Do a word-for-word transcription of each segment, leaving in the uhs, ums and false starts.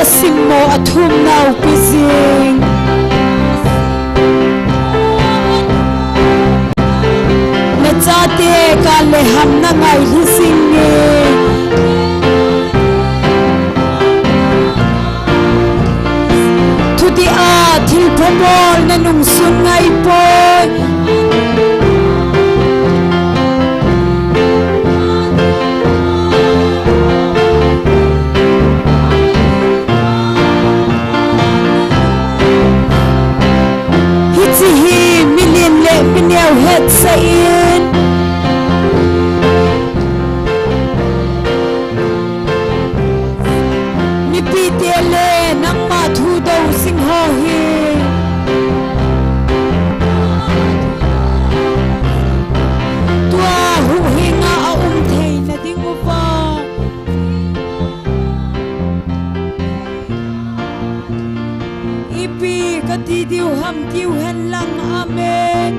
Simmo athum nau pi jing. Nachate kale hamna ngai hi jing e. Thuti a thilpha bol nanung sun ngai poi. Hiche hi milen le mineo hetsah in. Mipite le nangma thu do jing ho hi. Tua huhhing a aum theina ding uva. Ipi kati diu ham tiu hen lang, amen.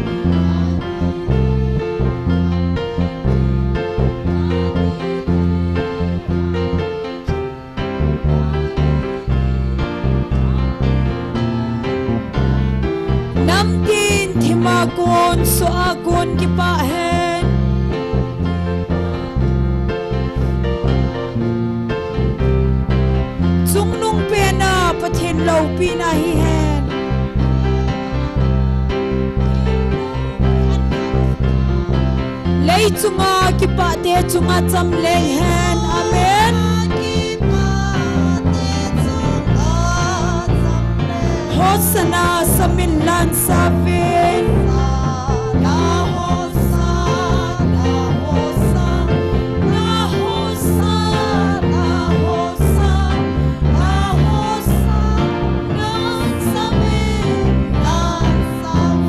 Namtin thima kon, soh a kon kipah hen. Chungnung pena Pathen loupina hihen. Lei chunga kipahte chunga cham leng hen. Amen. Hosanna, samin lansave.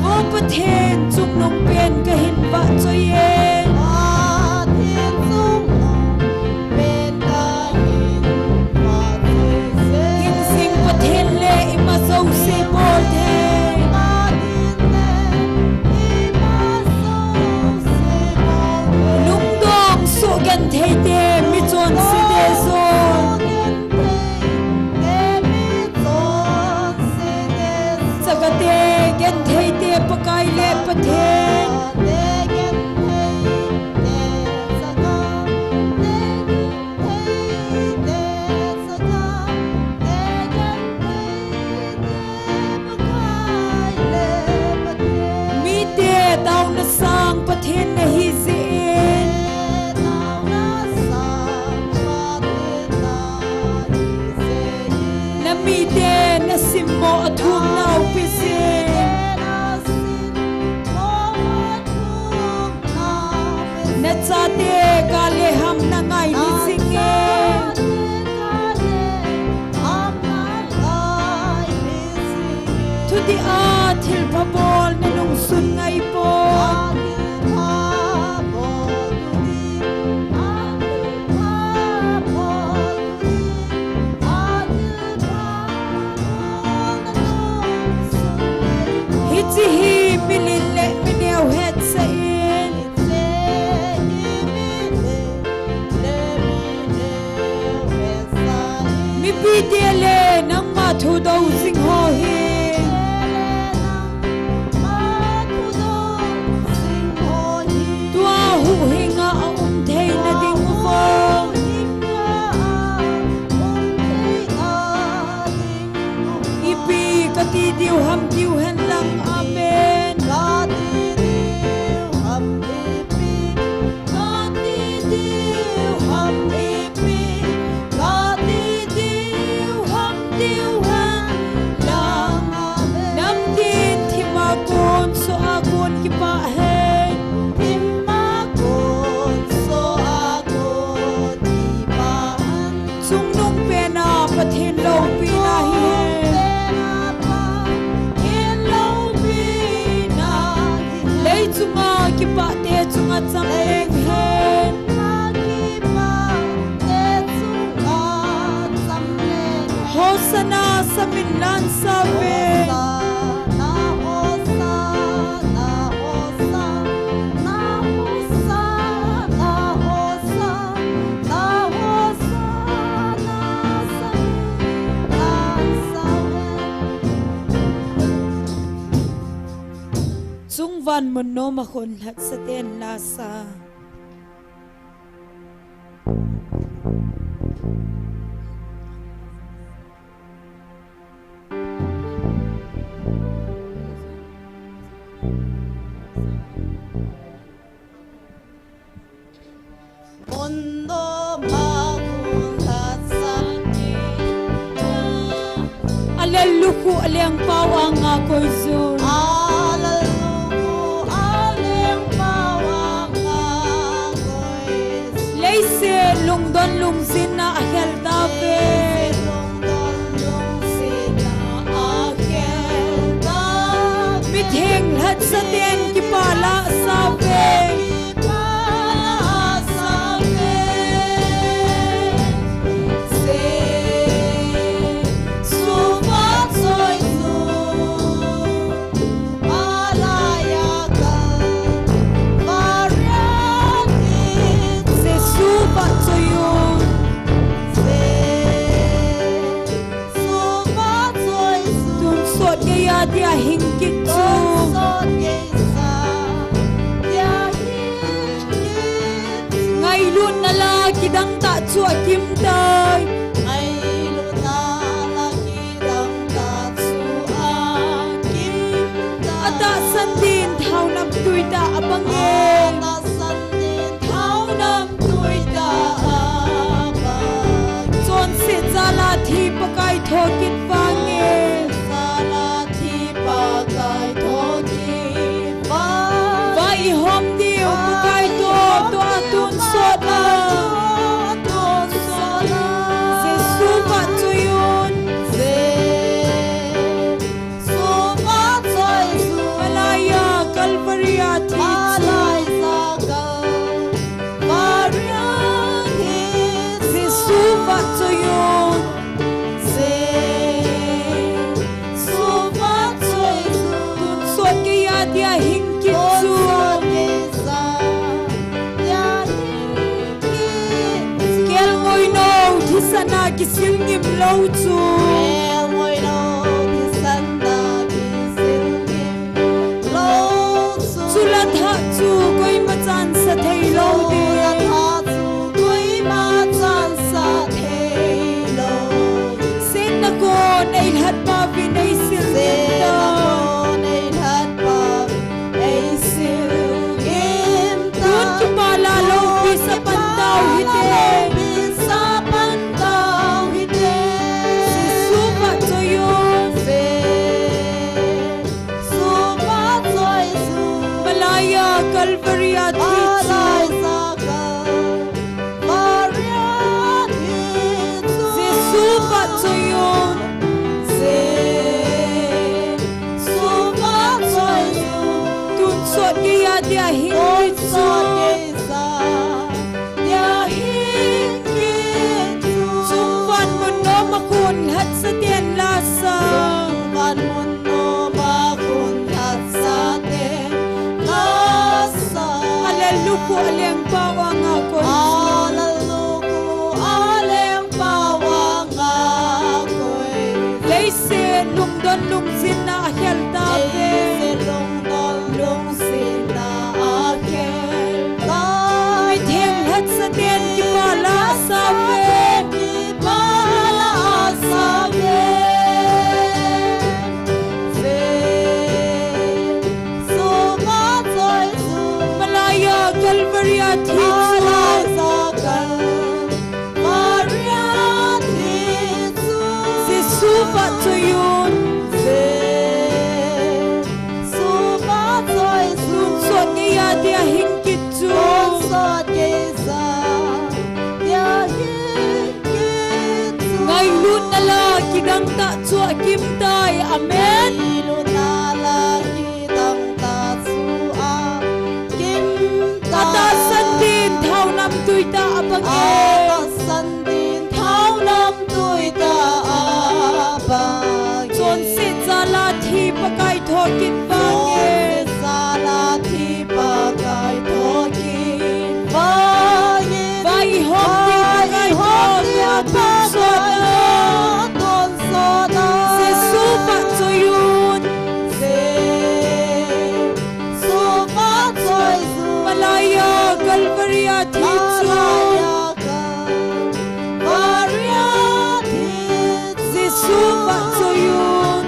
Vo Pathen, chungnung pen kahin vahchoi e. Hing jing Pathen le ima jouse bol thei. Lungdong soh genthei te, michonse te jouse. Chakate genthei te Pakai le Pathen. Mite taona sang Pathen nahi jeh in. Namite nasimmo athum nau pi jing. Nachate kale hamna ngai hi jing e. Thuti a thilpha bol nanung sun ngai poi. Hiche hi milen le mineo hetsah in. Mipite le nangma thu do jing ho hi. Tua huhhing a aum theina ding uva. Ipi kati diu ham tiu hen lang, amen. Namtin thima kon, soh a kon kipah hen. Chungnung pena Pathen loupina hihen. Lei chunga kipahte chunga cham leng hen. Hosanna, samin lansave. An mun nom a khun lhatsa ten lasa. Alel lukhu aleng pau anga koi jun. Leiset lungdon lungjinna a khel tave. Mitheng lhatsa ten kipah lasa ve. Jesu vahchoi un. Tonsot geiya dia hing kit chu. Ngailutna la kidang tah chu akim tai. Atahsan din thao namtui tah abang e. Chonset jala thi Pakai tho kit vang e. Va ihom diu Pakai tho, tua tonsot a. Jesu vahchoi un. Malaya Calvary a thi chu. Jesu vahchoi un. Tonsot geiya dia hing kit chu. Kelngoi nou thisan a kisil ngim lou chu. Chula thah chu koima chansa thei lou ding. Setna kon eilhat pa vin eisil ngim ta. Tun kipah la loupi sa pan tau hite. Jesu vahchoi un. Malaya Calvary a thi chu. Jesu vahchoi un. Tonsot geiya dia hing kit chu. Chungvan mun nom a khun lhatsa ten lasa. Alel lukhu aleng pau anga koi. Leiset lungdon lungjinna a khel tave. Mitheng lhatsa ten kipah lasa ve. Malaya Calvary a thi chu. Jesu vahchoi un. Tonsot geiya dia hing kit chu. Ngailutna la kidang tah chu akim tai. Amen. Atahsan din thao namtui tah abang e. Chonset jala thi Pakai tho kit vang e. Va ihop ding Pakai tho, tonsot a. Jesu vahchoi un. Jesu vahchoiyun.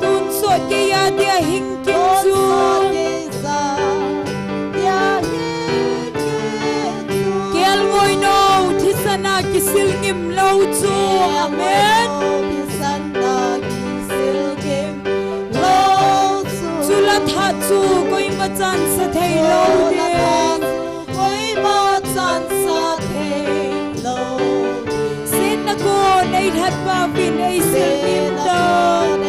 Tun sot keiya dia hing kit chun. Kelngoi nou, thisan a kisil ngim lou chu. Amen. Chula thah chu koima chansa thei lou ding. Setna kon eilhat pauvin eisil ngim tan.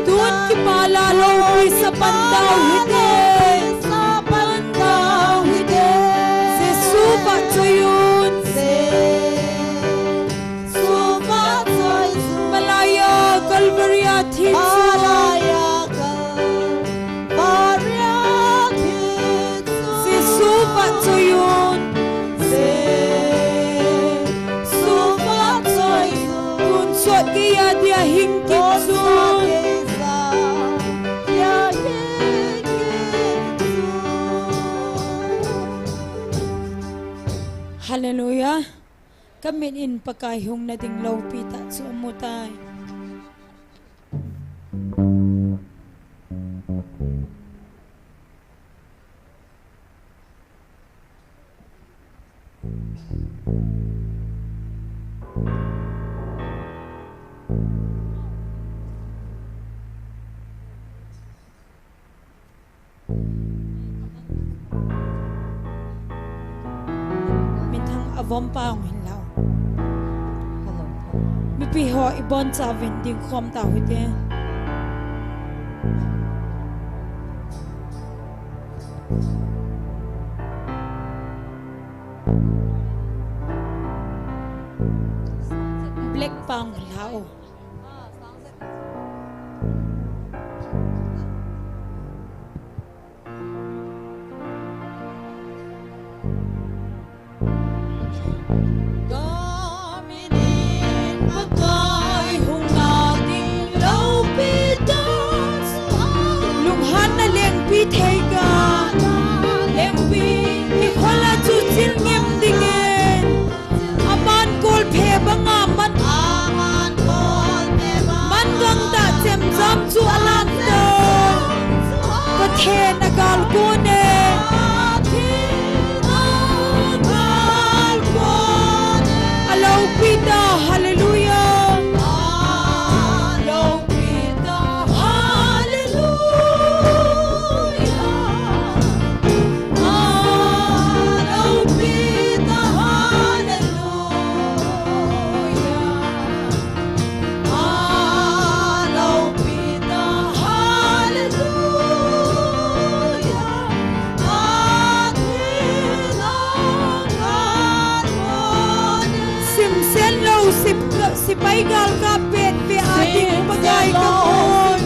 Tun kipah la loupisa pan tau hite. Jesu vahchoiyun. Malaya Calvary a thi chu. Jesu vahchoiyun. Tun sot keiya dia hing kit chun. Hallelujah. Ka mit in Pakai hung na ding loupi tah chu amu tai. Minthang avom pa hung hin lau. Mipi ho ibon chauvin ding khom tau hite. Black pa hung lau. Lunghanna lengpi thei ka. Lengpi, kikhol a chu chil ngim dingin. Aman kolphe banga man, man gangtah chemjam chu alan ta. Pathen agalkon e. Aloupi ta, hallelujah. Aloupi ta, hallelujah. Simsen lou, sip, sipai galkap pet pet a ding Pakai ka pon.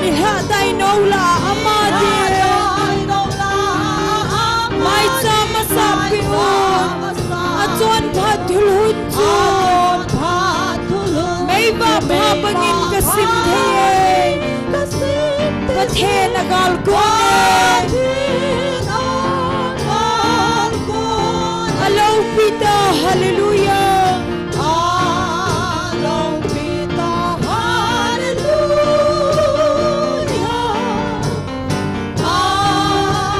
Nilhah dai nou la ama ding. Maicham asap peh un. Achonphat thulhun chu. Meivah pha bangin kasim thei e. Pathen agalkon e. Aloupi ta, hallelujah. Aloupi ta, hallelujah.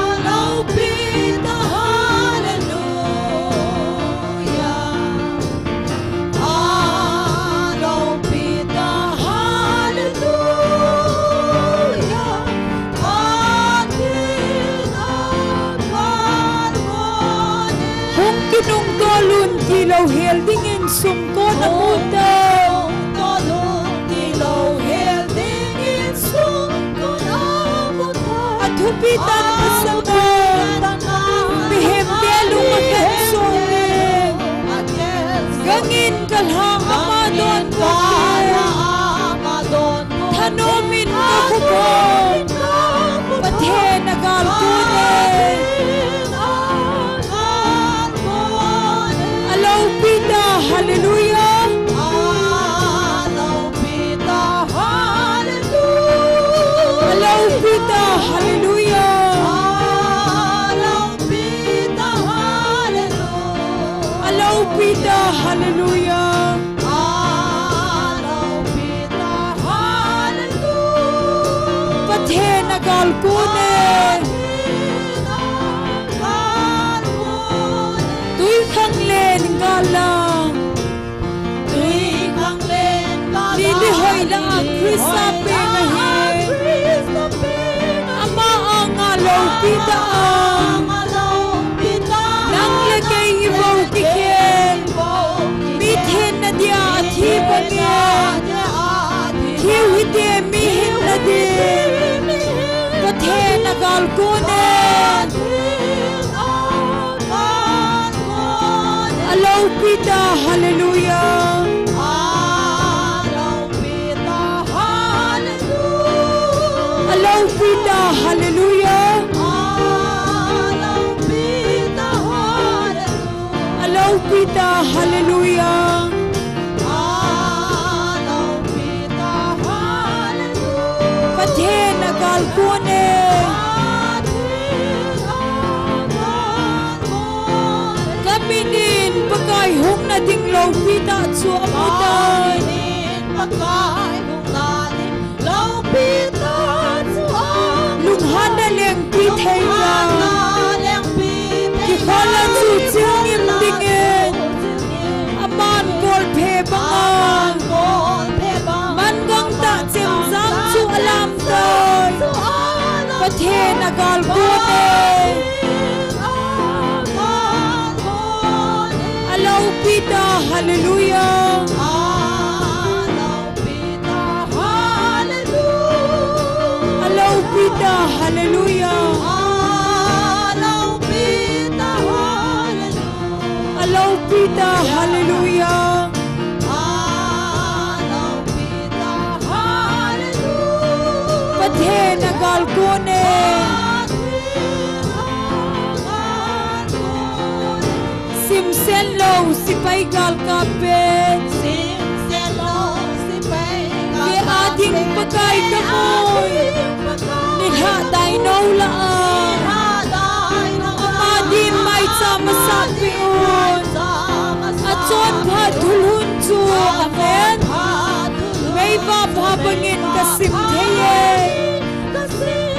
Aloupi ta, hallelujah. Aloupi ta, hallelujah. Hung kinungto lun tilou hel dingin sumkon amu tai. Athupi tah in pasal mihem te lung akhen sou e. Gangin kalhang ama donbut e. Thanom in kakhup hon Pathen agalkon e. Aloupi ta, hallelujah. Kalkone. Twikhanglen gala. Twikhanglen gala. Lily Hoilaa Christa peng ahi. Ama anga loupi tah a. Nang le kei hi bou kikhen. Mi thenna dia athi bangin. Thiu hite, mi hinna din. Pathen agalkon e. Aloupi ta, hallelujah. Aloupi ta, hallelujah. Aloupi ta, hallelujah. Pathen agalkon e. Ka mit in Pakai hung na ding loupi tah chu amu tai. Lunghanna lengpi thei a, kikhol a chu chilngim dingin, aman bolphe banga, man gangtah chemjam chu alam tai. Pathen agalkon e. Aloupi ta, hallelujah. Aloupi ta, hallelujah. Aloupi ta, hallelujah. Pathen agalkon e. Simsen lou sepai galkap pen. Simsen lou sepai galkap pen. Kei a ding Pakai ka moi. Nilhah dai nou lah a. Nilhah dai nou lah a. Ama din maicham asah peh un. Achonphat thulhun chu. Amen. Meivah pha bangin ka sim thei e.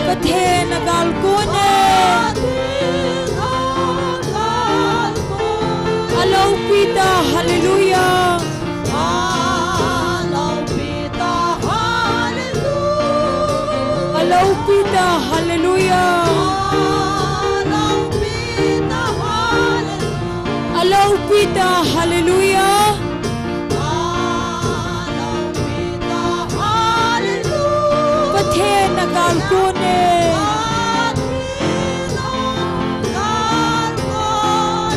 Pathen agalkon e. Aloupi ta, hallelujah. Aloupi ta, hallelujah. Aloupi ta, hallelujah. Pathen agalkon e.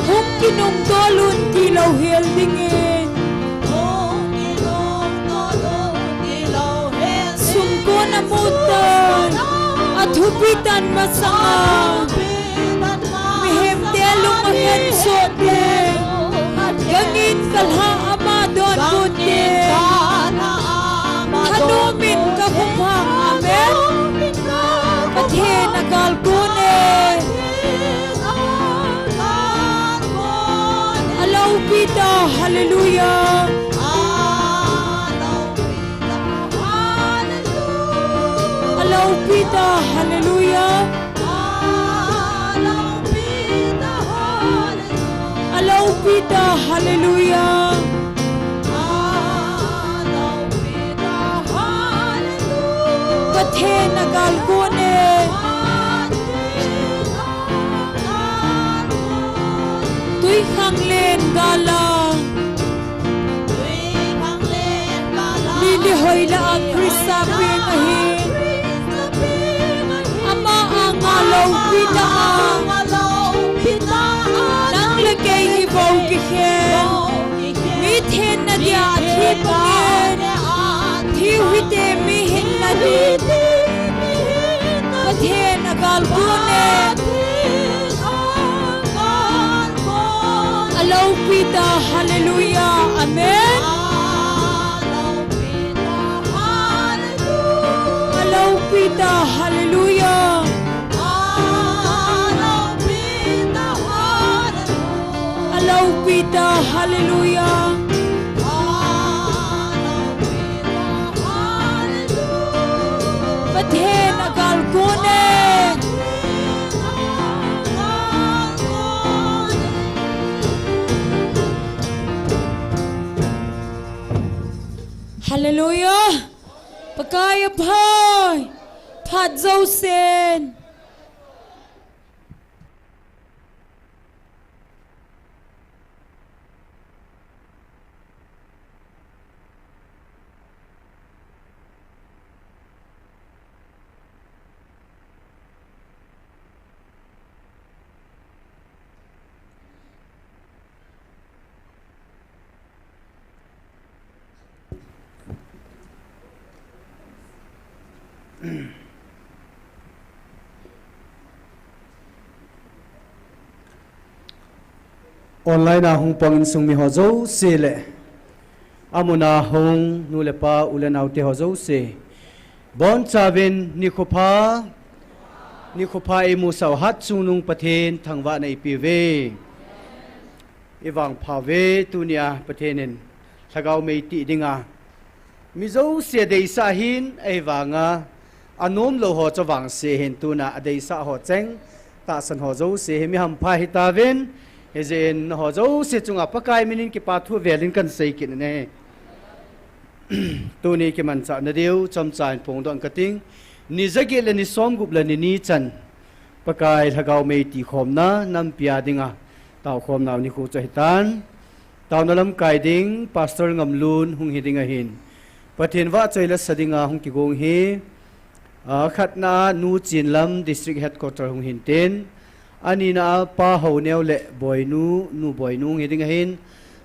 Hung kinungtol un tilou hel dingin. Sumkon amu tai. Athupi tan masanga. Mihemte lung ahen sot ding. Gangin kalha ama donbut ding. Thanom in ka khut hang, amen. Pathen agalkon e. Aloupi ta, hallelujah. Aloupi ta, hallelujah. Aloupi ta, hallelujah. Pathen agalkon e. Twikhanglen gala. Lily Hoilaa Christa peng ahi. Ama anga loupi tah a. Nang le kei hi bou kikhen. Mi thenna dia athi bangin. Thiu hite, mi hinna din. Pathen agalkon e. Aloupi ta, hallelujah, amen. Aloupi ta, hallelujah. Aloupi ta, hallelujah. Pathen agalkon Hallelujah. Pakai aphai. Phat jousen. Online a hung pang insung mi ho jouse le, amun a hung nu le pa, u le nao te ho jouse, bonchauvin nikho pha, nikho pha eimusah u Hatchungnung Pathen thangvahna ipe uve. Ivangpha uve, tunia Pathen in lhagao mei ti dinga mi jouse deisah ahin, ahivanga anomlou ho chu vangse ahin, tuna adeisah ho cheng, tahsan ho jouse hi mi hampha hitauvin, hijeh in nangho jouse chunga Pakai minin kipa thu velin kahin sei kit in ahi. Tuni kimanchah nadiu chomcha in phongdoh kating, ni jaget le ni somgup le ni ni chan Pakai lhagao mei tikhomna nampi a dinga taokhomnau nikho chu ahitan. Taona lamkai ding Pastor Ngamlun hung hiding ahin. Pathen vahchoi la sa dinga hung kigong hi, a, khatna a Nu Chinlam District Headquarter hung hintin, anina a Pa Houneo le Boinu, Nu Boinu hung hiding ahin.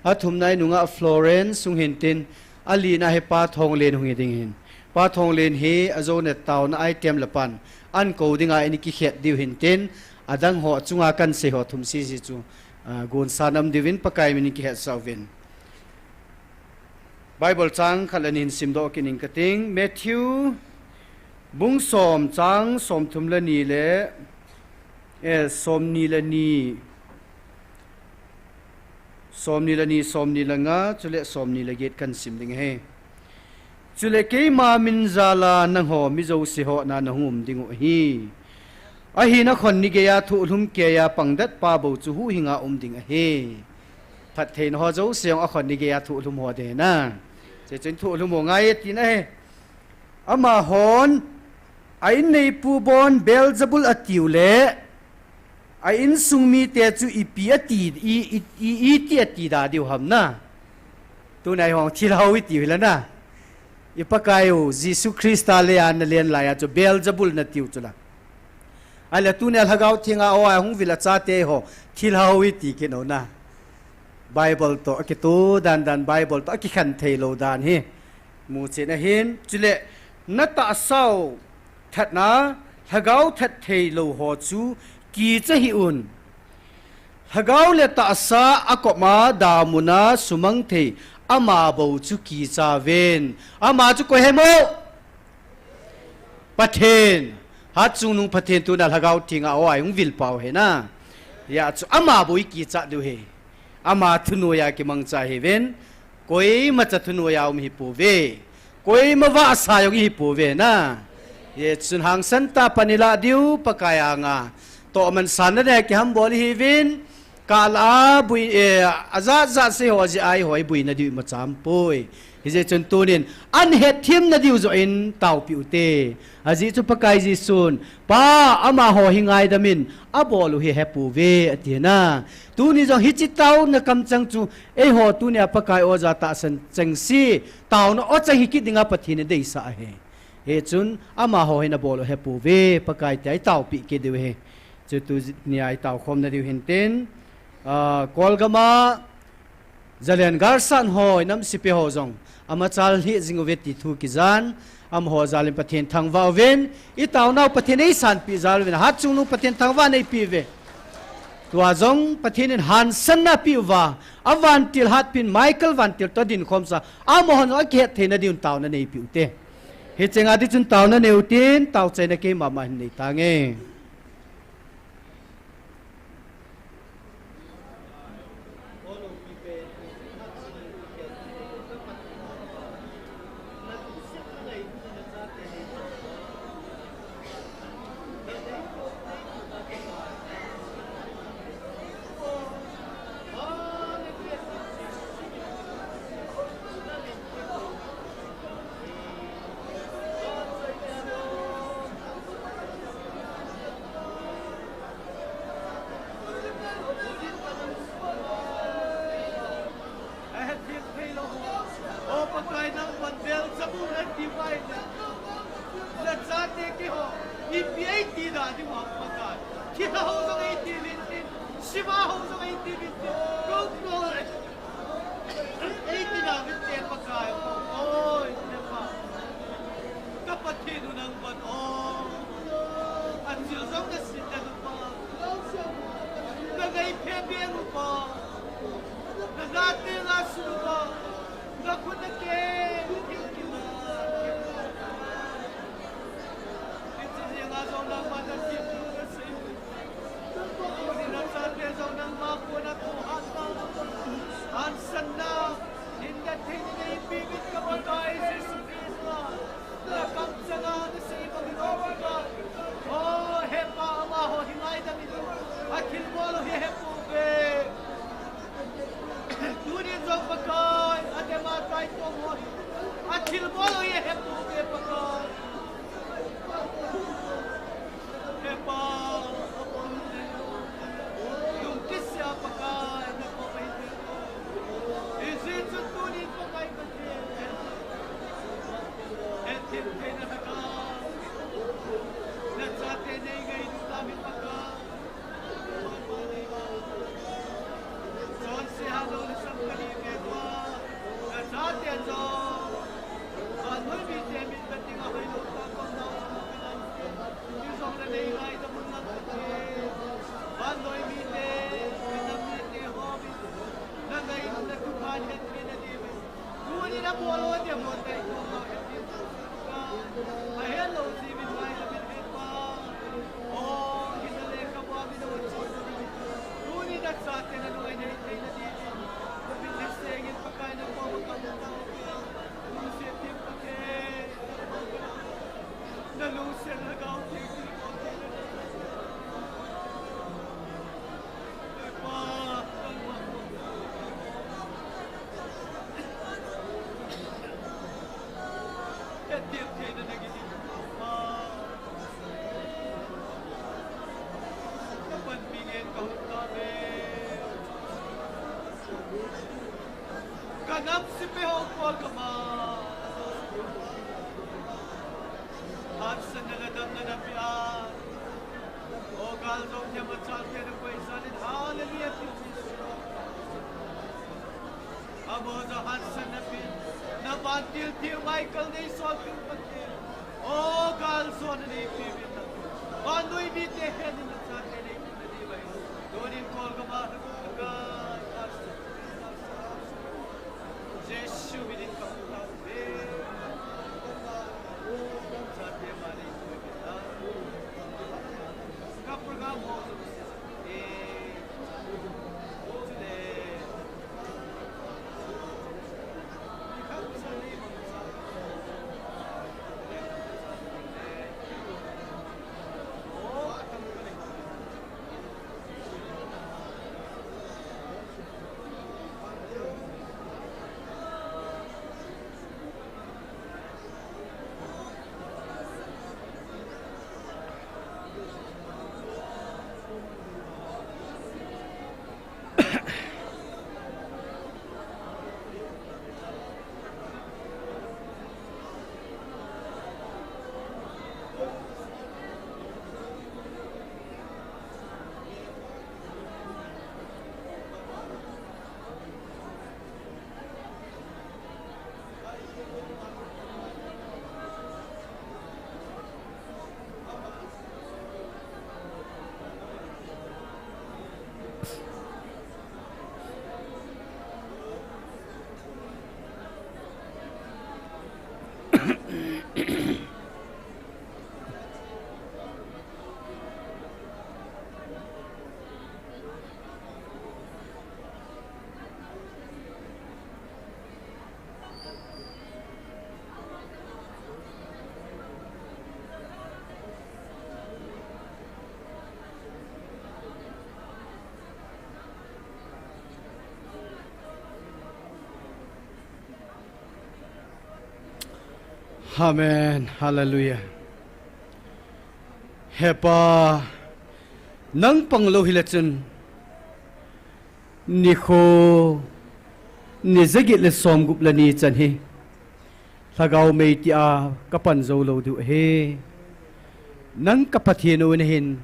Athumna a inunga Florence hung hintin, alina hi Pa Thonglen hung hiding ahin. Pa Thonglen hi ajona taona item le pan ahin kou dinga eini kikhet diu hintin, adang ho chunga kahin sei ho thum sese chu, a, gonsa nam diuvin Pakai minin kihetsah uvin. Bible chang khat le ni hin simdoh kit ing kating, Matthew bung som chang somthum le ni le, eh, somni le ni, somni le ni, somni le nga, chule somni le get kahin sim ding ahi. Chule keima min jal a nangho mi jouse hoh na nahung um diu ahi. Ahin akhon ni geiya thohlhum keiya pangdat pa bou chu huhhinga um ding ahi. Phattheina ho jouse jong akhon ni geiya thohlhum ho ding ahi. Chuchun thohlhum ho ngai e tina ahi. Amahon a inneipu bon Beelzebul atiu le, a insung mite chu ipi ati, i, i, i, iti ati da diu ham na. Tuna eihon thilhou itiu hila na. I Pakai u Jesu Christa leiya nalen laiya chu Beelzebul natiu chu la. Ahile tunia Lhagao Thenga o a hung vil a chate ho thilhou iti kit u na. Bible toh akitoh dan dan, Bible toh akikhen thei lou dan hi muchen ahin. Chule natahsa u thatna, lhagao that thei lou ho chu kicha hih un. Lhagao le tahsa akopma damun a sumang thei ama bou chu kicha uvin. Ama chu koi ham? Pathen. Hatchungnung Pathen tuna Lhagao Thenga o a hung vil pau ahi na. Hijeh chun ama bou i kicha diu ahi. Ama thunoiya kimangcha ihiuvin. Koimacha thunoiya um hipouve. Koima vahsa jong ihipouve na. Hijeh chun hangsan tah a pan ilah diu Pakai anga tohman sanna nei kihambol ihiuvin. Kal a bui, eh, ajat jat sei ho jeh a eiho ibuina diu imacha aumpoi. Hijeh chun tunin ahin hetthemna diu joh in taopi ute. Ajeh chu Pakai Jesun, Pa, amaho hi ngaidam in, abol u hi ahepouve, ati na. Tuni jong hiche taona kamcheng chu, eiho tunia Pakai oja tahsan chengse, taona o cheng hi kit dinga Pathen in adeisah ahi. Hichun amaho hin abol u ahepouve, Pakai tia itaopi kit diu ahi. Chu tunia itaokhomna diu hintin, ah, Kolgam a Zalen Galsat ho, inam sepai ho jong amachal lheh jing uve ti thu kijan, amaho jal in Pathen thangvah uvin, itaonau Pathen eisanpeh jal uvin, Hatchungnung Pathen thangvahna eipeh uve. Tua jong Pathen in hansanna apeh uva, avantil hatpen Michael vantil toh adinkhomsa, amahon jong akihet theina diuvin taona neipeh ute. Hichenga ding chun taona nei utin, taochaina keima ma hin nei tange. Kila ho jong eiti uvin tin, siva ho jong eiti uvin tin, kong kong. Eiti nau vin te Pakai, oi, te Pa. Ka Pathen u nang ban o. Achil jong na sin na nu pa. Na ngai phe phe nu pa. Na na te la su nu pa. Na khut na ke. Hiche jeng a jong nangma na thilpeh na sei. Tuni nachate jong nangma koma thohhatna, hansanna, hinna theina neipeuvin ka Pakai Jesu Christa. Nakamchanga nasei bangin o Pakai. O, he Pa, amaho hi ngaidam in. Athilbol u hi ahepouve. Tunin jong Pakai, adem a kaitong ho hi athilbol u hi ahepouve Pakai. He Pa, lungkitse a Pakai, nakom ahi. Hijeh chun tunin Pakai Pathen, hethem theina lhagao, nachate neingailut ahi Pakai. Tuni nabol u te, bol tai, bol tai. Ahelou jiuvin ngaidam in he Pa. O, hinna le kaba min o chon. Tuni nachate nalungnei theina diuvin. Namin nasengin Pakai nakoma kamu tauve. Lungset theng Pakai. Nalungset lhagao theng. He Pa. Hethem theina nagin in. Ka nam sepai ho koma. Hansanna le damna napeh a. O gal jong themachal te nakoi jal in hallelujah ti Jesu. Amaho jong hansanna peh in, navantil theng Michael neisolpeh u Pathen. O gal jona neipeuvin, vannoi mite henin nachate neipeh nadiuvin. Tunin kol kama, Jesu minin kamu tauve. Chate mani. Ka program ho. Amen. Hallelujah. He Pa, nang panglou hile chun, nikho, ni jaget le somgup le ni chan hi, lhagao mei tia kapan jou lou diu ahi. Nang ka Pathen u nahin,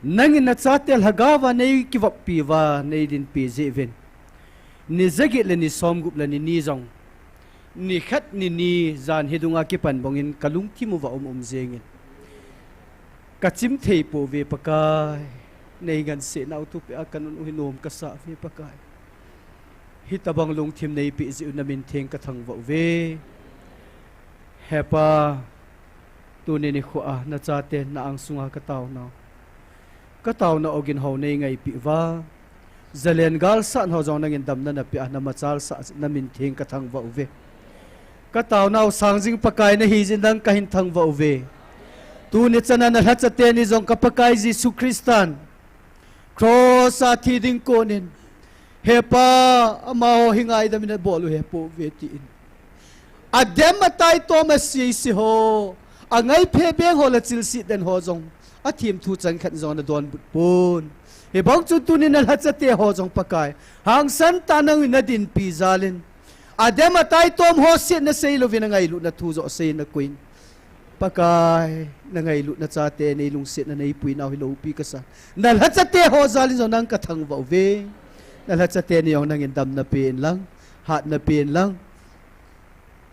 Nangin nachate lhagao va nei kivoppi uva nei dinpi jeh uvin, ni jaget le ni somgup le ni ni jong, ni khat ni ni jan hi dunga kipan bangin kalungthim uva um um jengin, kachim thei pouve Pakai. Nei ngansena u thupeh a kanun u hi nom kasa uve Pakai. Hitabang lungthim neipeh jeh u namin theng kathangvah uve. He Pa, tuni nikho a nachate na angsunga kataonau, kataonau ogin ho nei ngaipeh uva, jalen galsat ho jong nangin damna napeh a namachal sah jeh u namin theng kathangvah uve. Kataonau sangjing Pakai nahi jeh in nang kahin thangvah uve. Tuni chana nalhacha teni jong ka Pakai Jesu Christan cross a thi ding konin, He Pa, amaho hi ngaidam in abol u hepouve tin, adem ataitom aseise ho, angaiphe beng ho le chilset den ho jong, athemthu changkhat jong nadonbut pon. Hibang chun tuni nalhachate ho jong Pakai, hangsan tah nangin nadinpi jal in, adem ataitom ho setna seilouvin angailutna thu joh asei in akoiyin, Pakai, nangailutna chate neilungsetna neipuinau hi loupi kasa. Nalhachate ho jal in jong nang kathangvah uve. Nalhachate ni jong nangin damna pen lang, hatna pen lang.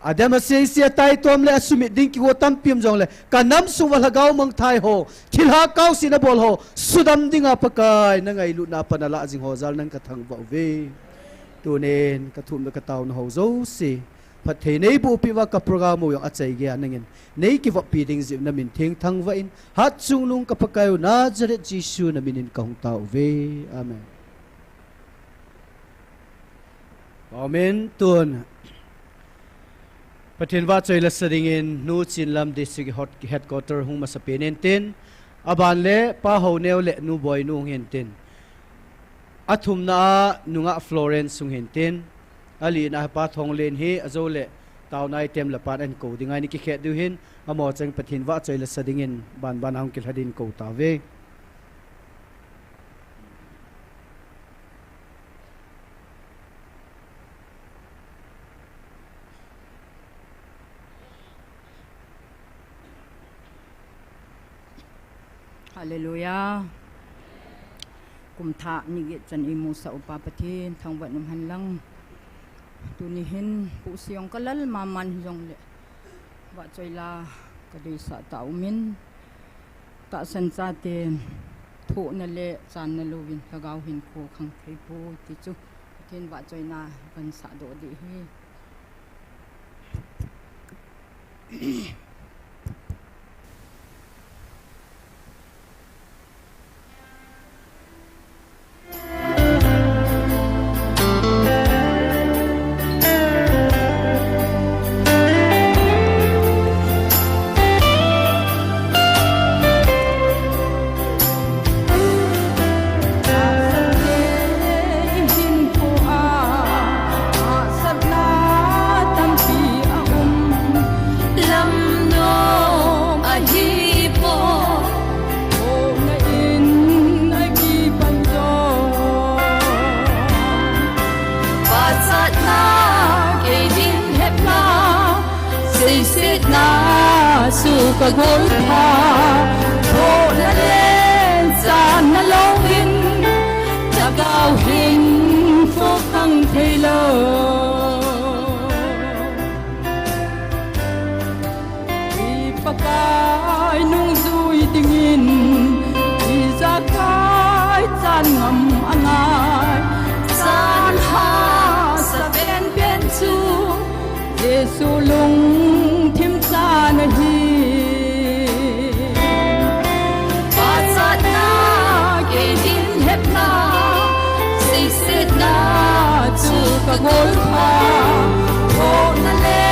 Adem aseise, ataitom le asumit ding kigo tampi um jongle, kanam sung uva lhagao mangthai ho, thilha kaosen abol ho sudam dinga Pakai, nangailutna pan alah jing ho jal nang kathangvah uve. Tunin kathumna kataona ho jouse phatthei neiboh peh uva ka program u jong achaigei a nangin neikivoppi ding jeh u namin theng thangvah in, hatchungnung ka Pakai u Nazareth Jesu naminin kahung tao uve. Amen. Amen. Tun Pathen vahchoi lasa dingin Nu Chinlam District Hot-, Headquarter hung masapen intin, aban le Pa Houneo le Nu Boinu hung hintin, athumna a Nungah Florence hung hintin, alina a Pa Thonglen hi ajou le taona item le pan ahin kou ding ahi, ni kikhet diu hin, amaho cheng Pathen vahchoi lasa dingin banban a hung kilha din kou tauve. Hallelujah. Kum thah ni get chan eimusah u Pa Pathen thangvah in umhen lang. Tuni hin Pu Siong kalal maman hijongle, vahchoi la kadeisah taumin, tahsan chaten thohna le channa louvin lhagao hinkho khang theipoi ti chu Pathen vahchoina kahin sahdoh ding ahi. Seisetna chu kagolpha, thohna le channa louvin, lhagao hinkho khang theilou. I Pakai nungjui dingin, ijakai chan ngam angai, chan hahsa penpen chu Jesu lungthim chan ahi. Pachatna, keidin hepna, seisetna chu kagolpha, thohna le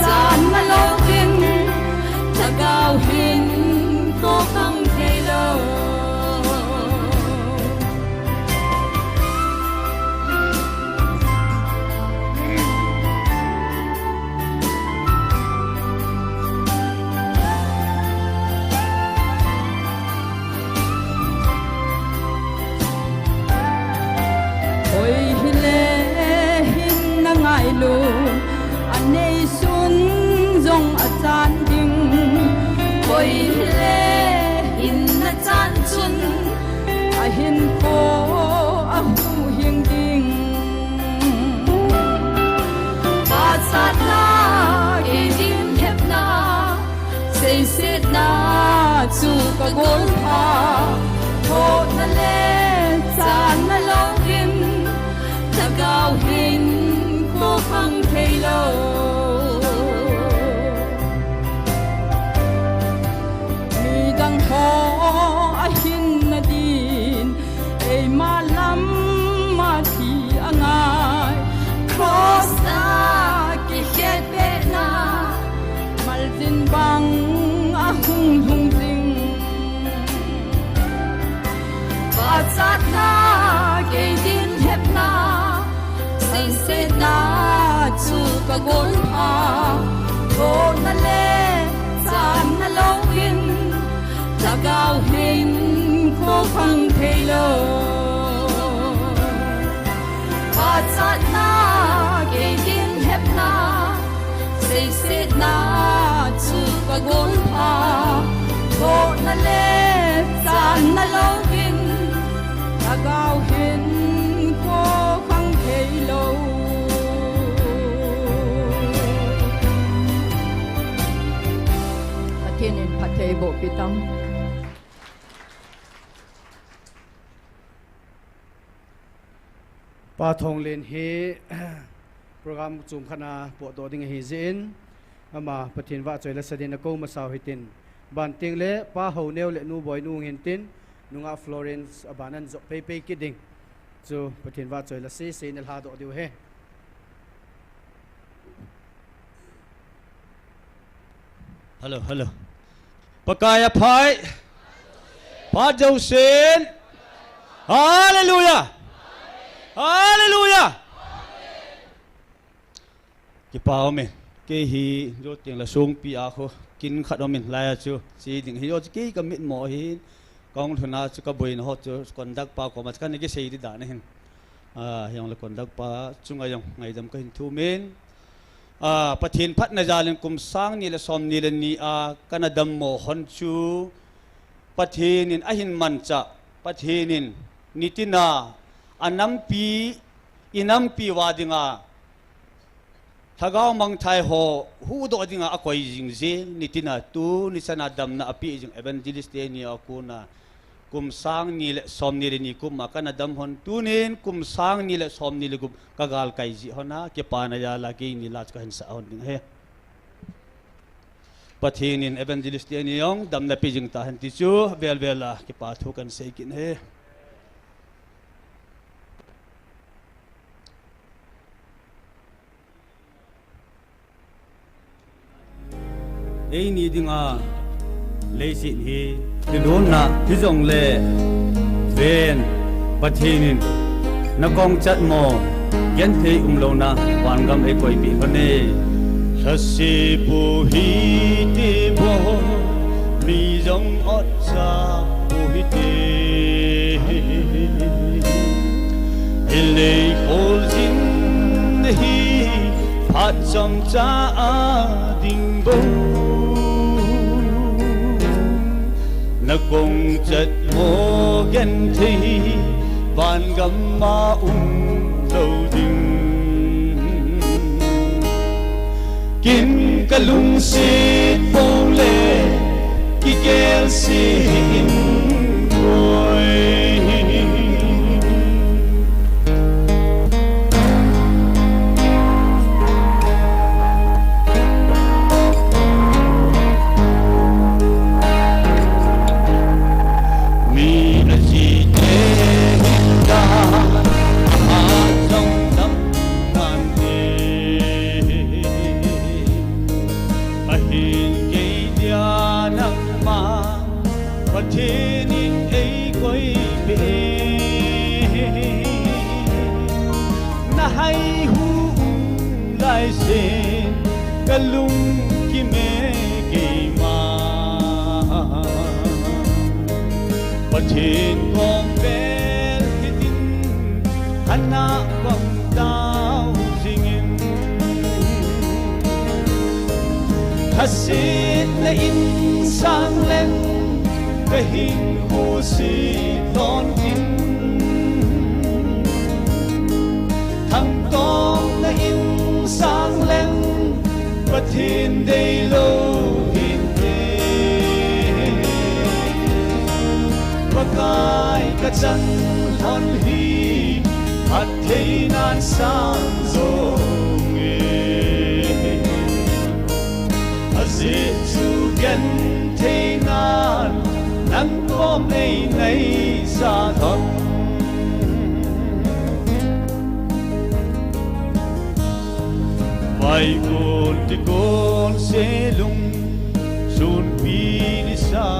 channa louvin, lhagao hinkho khang theilou. Koi hile hinna ngailu, aneisun jong achan ding. Koi hile hinna chan chun, Atna kei din hepna, seisetna chu ka gol pha, thohna le channa louvin, lhagao hin ko khang thei lo. Midang ho a hinna din, eima lam a thi a ngai, cross a kikhetbehna, maljin bang a hung lhung ding. Pachatna kei din hepna, seisetna chu ka gol pha, thohna le channa louvin, lhagao hin ko khang thei lo. Pachatna kei din hepna, seisetna chu ka gol pha, thohna le channa louvin, lhagao hin ko khang thei lo. Pathen in phattheiboh pi tang. Pa Thonglen hi program chom khat a potdoh ding ahi jeh in, ama Pathen vahchoi la sa din akou masa u hitin, ban teng le Pa Honeo le Nu Boinu hung hin tin, nungah Florence aban ahin jop peipei kit ding. Chu Pathen vahchoi la sese in alhadoh diu ahi. Hello, hello. Pakai aphai. Phat jousen. Hallelujah. Hallelujah. Kipa ume. Kei hi jou teng le songpi a khu kin khat umin, hilai a chu che ding hi jou chu kei ka mitmo ahin, kahung lhun a chu ka boina ho chu conduct pa koma chu kana kisei ding dan ahin. A, hijongle conduct pa chunga jong ngaidam kahin thumin. A, Pathen phatna jal in kum sang ni le som ni le ni a kana dammo hon chu Pathen in ahin manchah, Pathen in nitin a anampi, inampi uva dinga lhagao mangthai ho huhdoh dinga akoi jing jing, nitin a tuni chan a damna apeh jing evangelist teni a kona kum sang ni le som ni le ni kum a kana dam hon, tunin kum sang ni le som ni le gup ka galkai jeh hon a, kipana jal a keini la chu kahin sah hon ding ahi. Pathen in evangelist teni jong damna pe jing tahen ti chu velvel a kipa thu kahin sei kit ahi. Eini dinga leiset hi thilhunna hijongle ven, Pathen in nakong chatmo genthei umlouna vangam eikoipeh lhon e. Lhase pu hite bou, mi jong otcha pu hite. Hilei kholjin hi phat chomcha a ding bou. Nakong chatmo genthei vangam a umlou ding. Kin kalungset pongle kigelse in koi. Mi achite hinda, ahat jong tam nante. Ahin kei dia nangma Pathen in eikoipeh e. Nahai hu um laisen kalung kime keima. Pathen kom vel hitin hana kom tao jingin. Lhasetna in sang leng kahinkho se lhon in. Thangtona in sang leng Pathen deilou hinte, Pakai kachan lhon hi, phattheinan sang jonge. Ajeh chu gentheinan, nang kom ei nei sa lhon. Vaikon kikon selung, sunpi nisa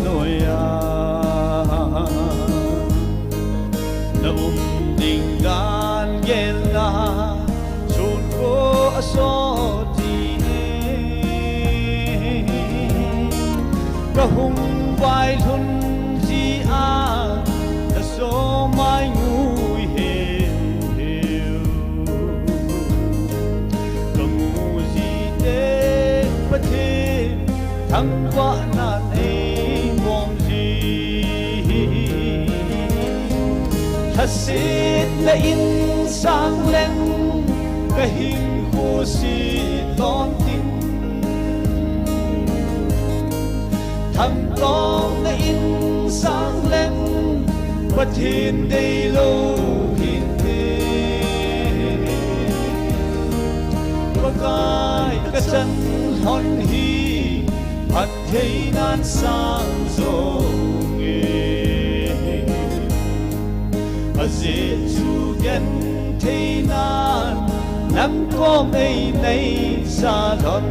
noiya, na um ding dan gelna, sun ko asot ding e. Kahung vailhun jia, na somai ngui heu heu. Kamu jiteng Pathen thangvahnan eibom ji. Lhasetna in sang leng, kahinkho se lhon ding. Thangtawlna in sang leng, Pathen deilou hinte. Pakai kachan lhon hi, phattheinan sang jonge. Ajeh chu gentheinan, nang kom ei nei sa lhon.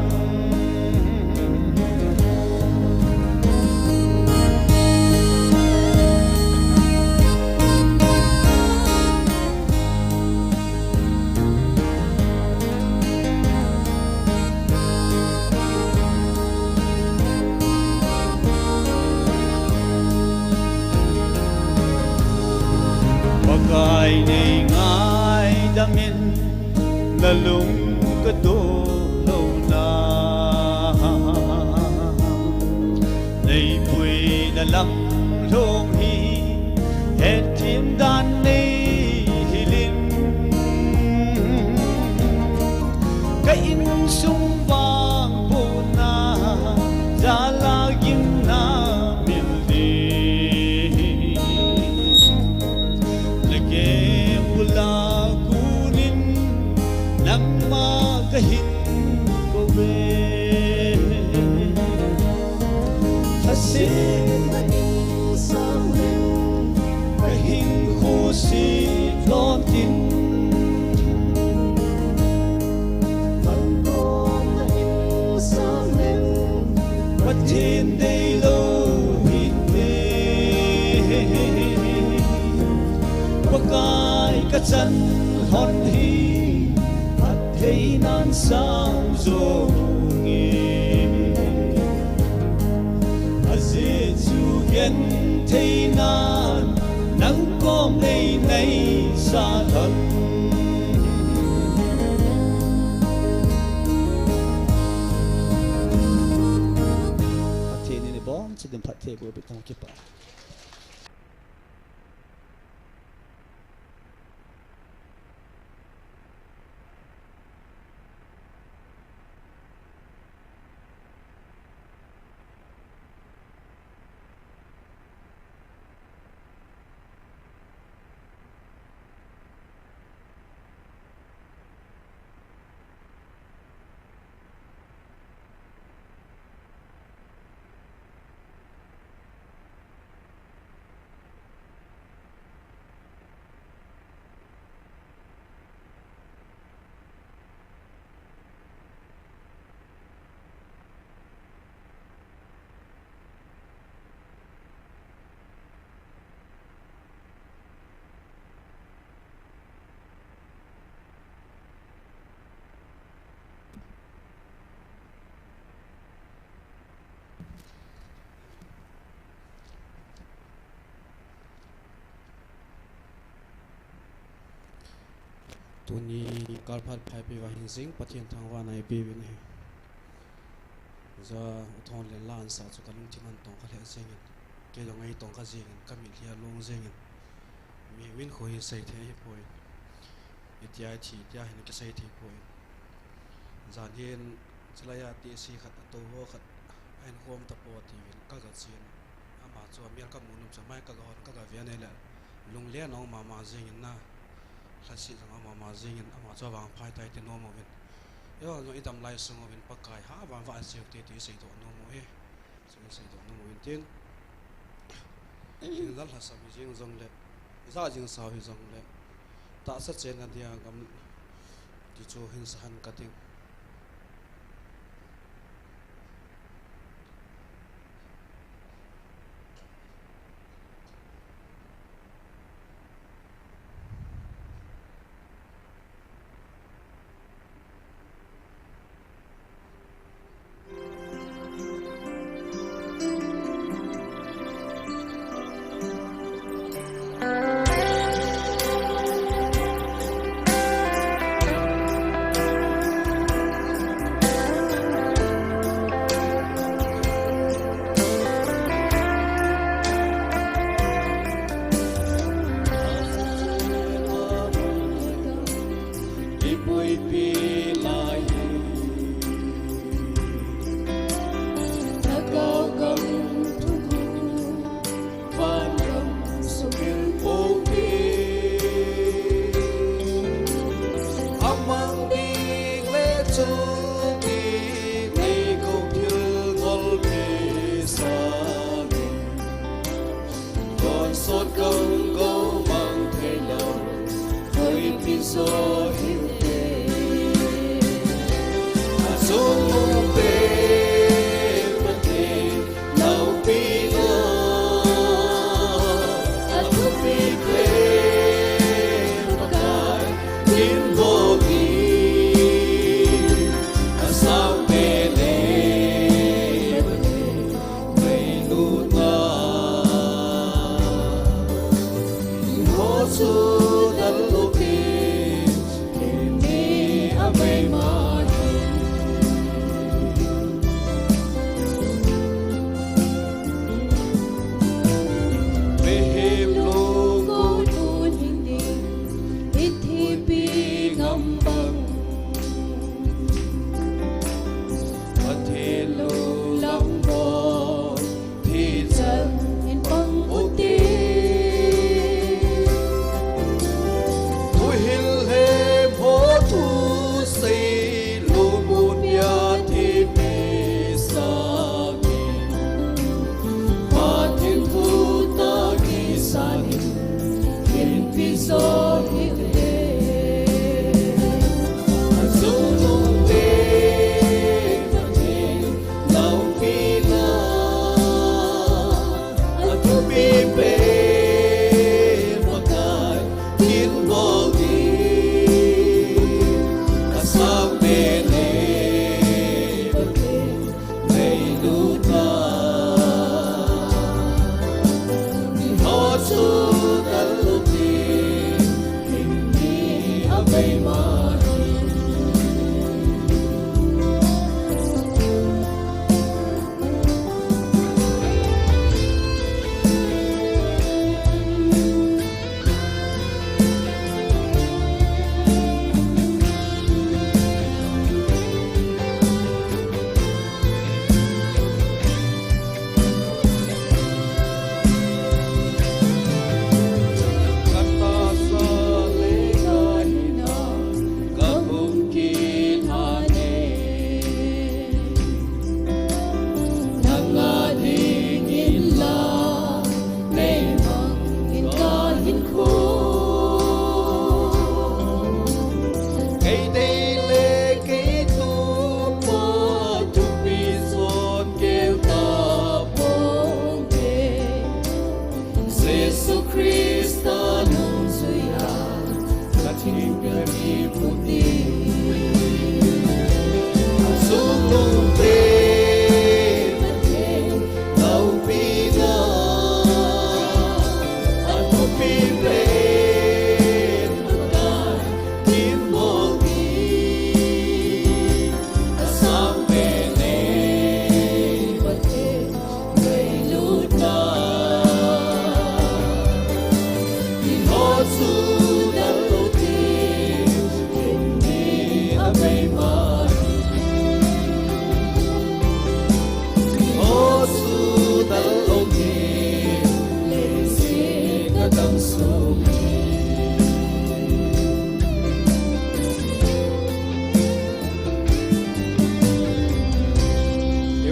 Pakai nei ngaidam in, na lung kadoh louna, nei puina lam lhong hi, hetthem dan nei hilin. Ka insung vang pona, jala gimna mil ding. Na keng bula kunin, nangma kahin kouve. Lhasetna in sang leng, kahinkho se lhon ding. Thangtawlna in sang leng, Pathen deilou hinte. Pakai kachan lhon hi, phattheinan sang jonge. Ajeh chu gentheinan, nang kom ei nei sa lhon. Pathen in ibonchauva phatthei boh peh tah in kipah. Tuni kalphat phat peh uva hin jing Pathen thangvahna ipeuvin ahi. Hijeh a u Thonlen la ansah chu kalungthim a tongkha lheh jengin, kei jong ei tongkha jengin, kamitlhi a long jengin, mihem in kho hi seithei ahipoi. Itia ithi tia hin kisei thei poi. Jan hin Chulai a tehse khat, atou ho khat ahin khom tapoi tiuvin kaga chen. Ama chu amel kamu nom chu, mai kaga hon, kaga ven ahile, lunglen a um mama jengin na. Lhaset jong a um mama jengin, ama chu avangpha tai ti nom uvin. Eiho jong idam lai sung uvin Pakai ha vangpha asei u hite ti iseidoh nom u ahi. Chu iseidoh nom uvin tin. Tin, lal lhasam hijeng jongle, ijat jing sao hijongle, tahsa chenna dia gam ti chu hin sahen kating.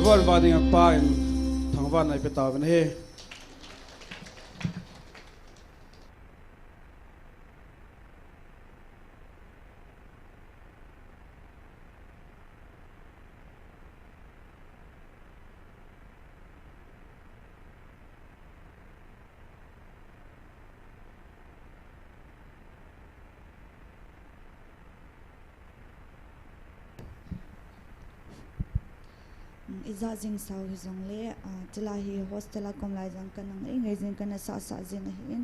Val vading a pa in thangvahna ipe tauvin ahi. Ija jing sau hijongle, ah, chulai hi hostel a kom lai jong kana ngai ngai jing, kana sah sah jing ahin,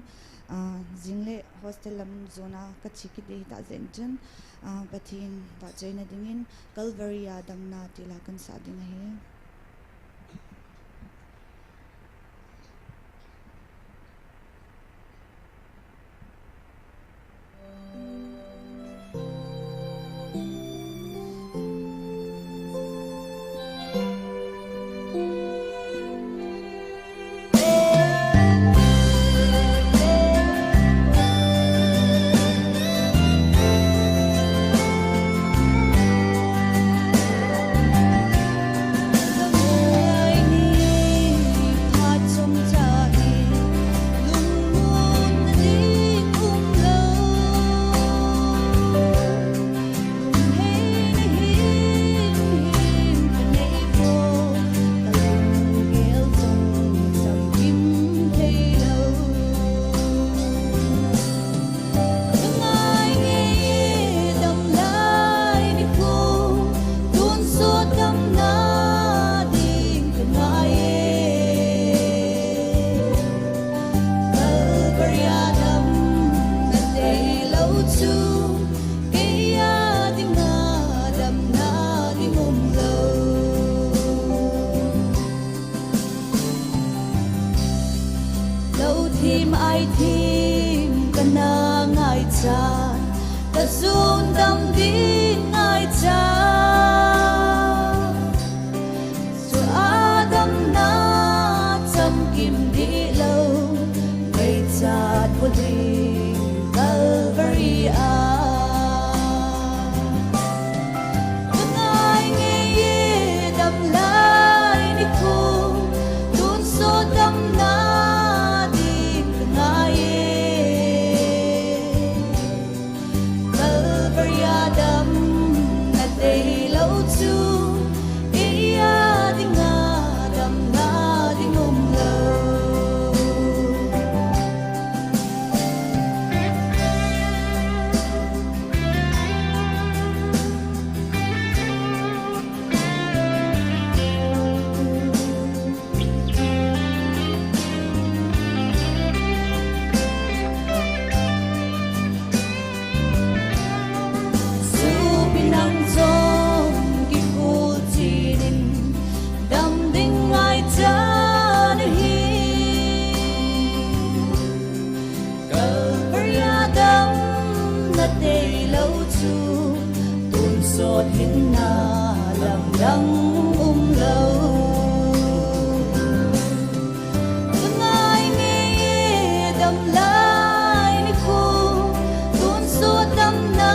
ah, jingle hostel lam jona kache kit ding hita jeng chun, ah, Pathen vahchoina dingin Calvary a damna tila kana sa ding ahi. Kei a dinga damna ding umlou. Lou thim ai thim kana ngaicha, ka sung dam ding ngaicha. Chu a damna chamkim dihlou, meichat bul ding Calvary a. Ka ngai ngei e dam lai nikho, tonsot damna ding ka ngai e. Calvary a damna deilou chu, kei a dinga damna ding umlou. Supi nang jong kikhol chinin dam ding ngaichan ahi. Calvary a damna deilou chu, tonsot hinna lamdang umlou. Ka ngai ngei e dam lai nikho, tonsot damna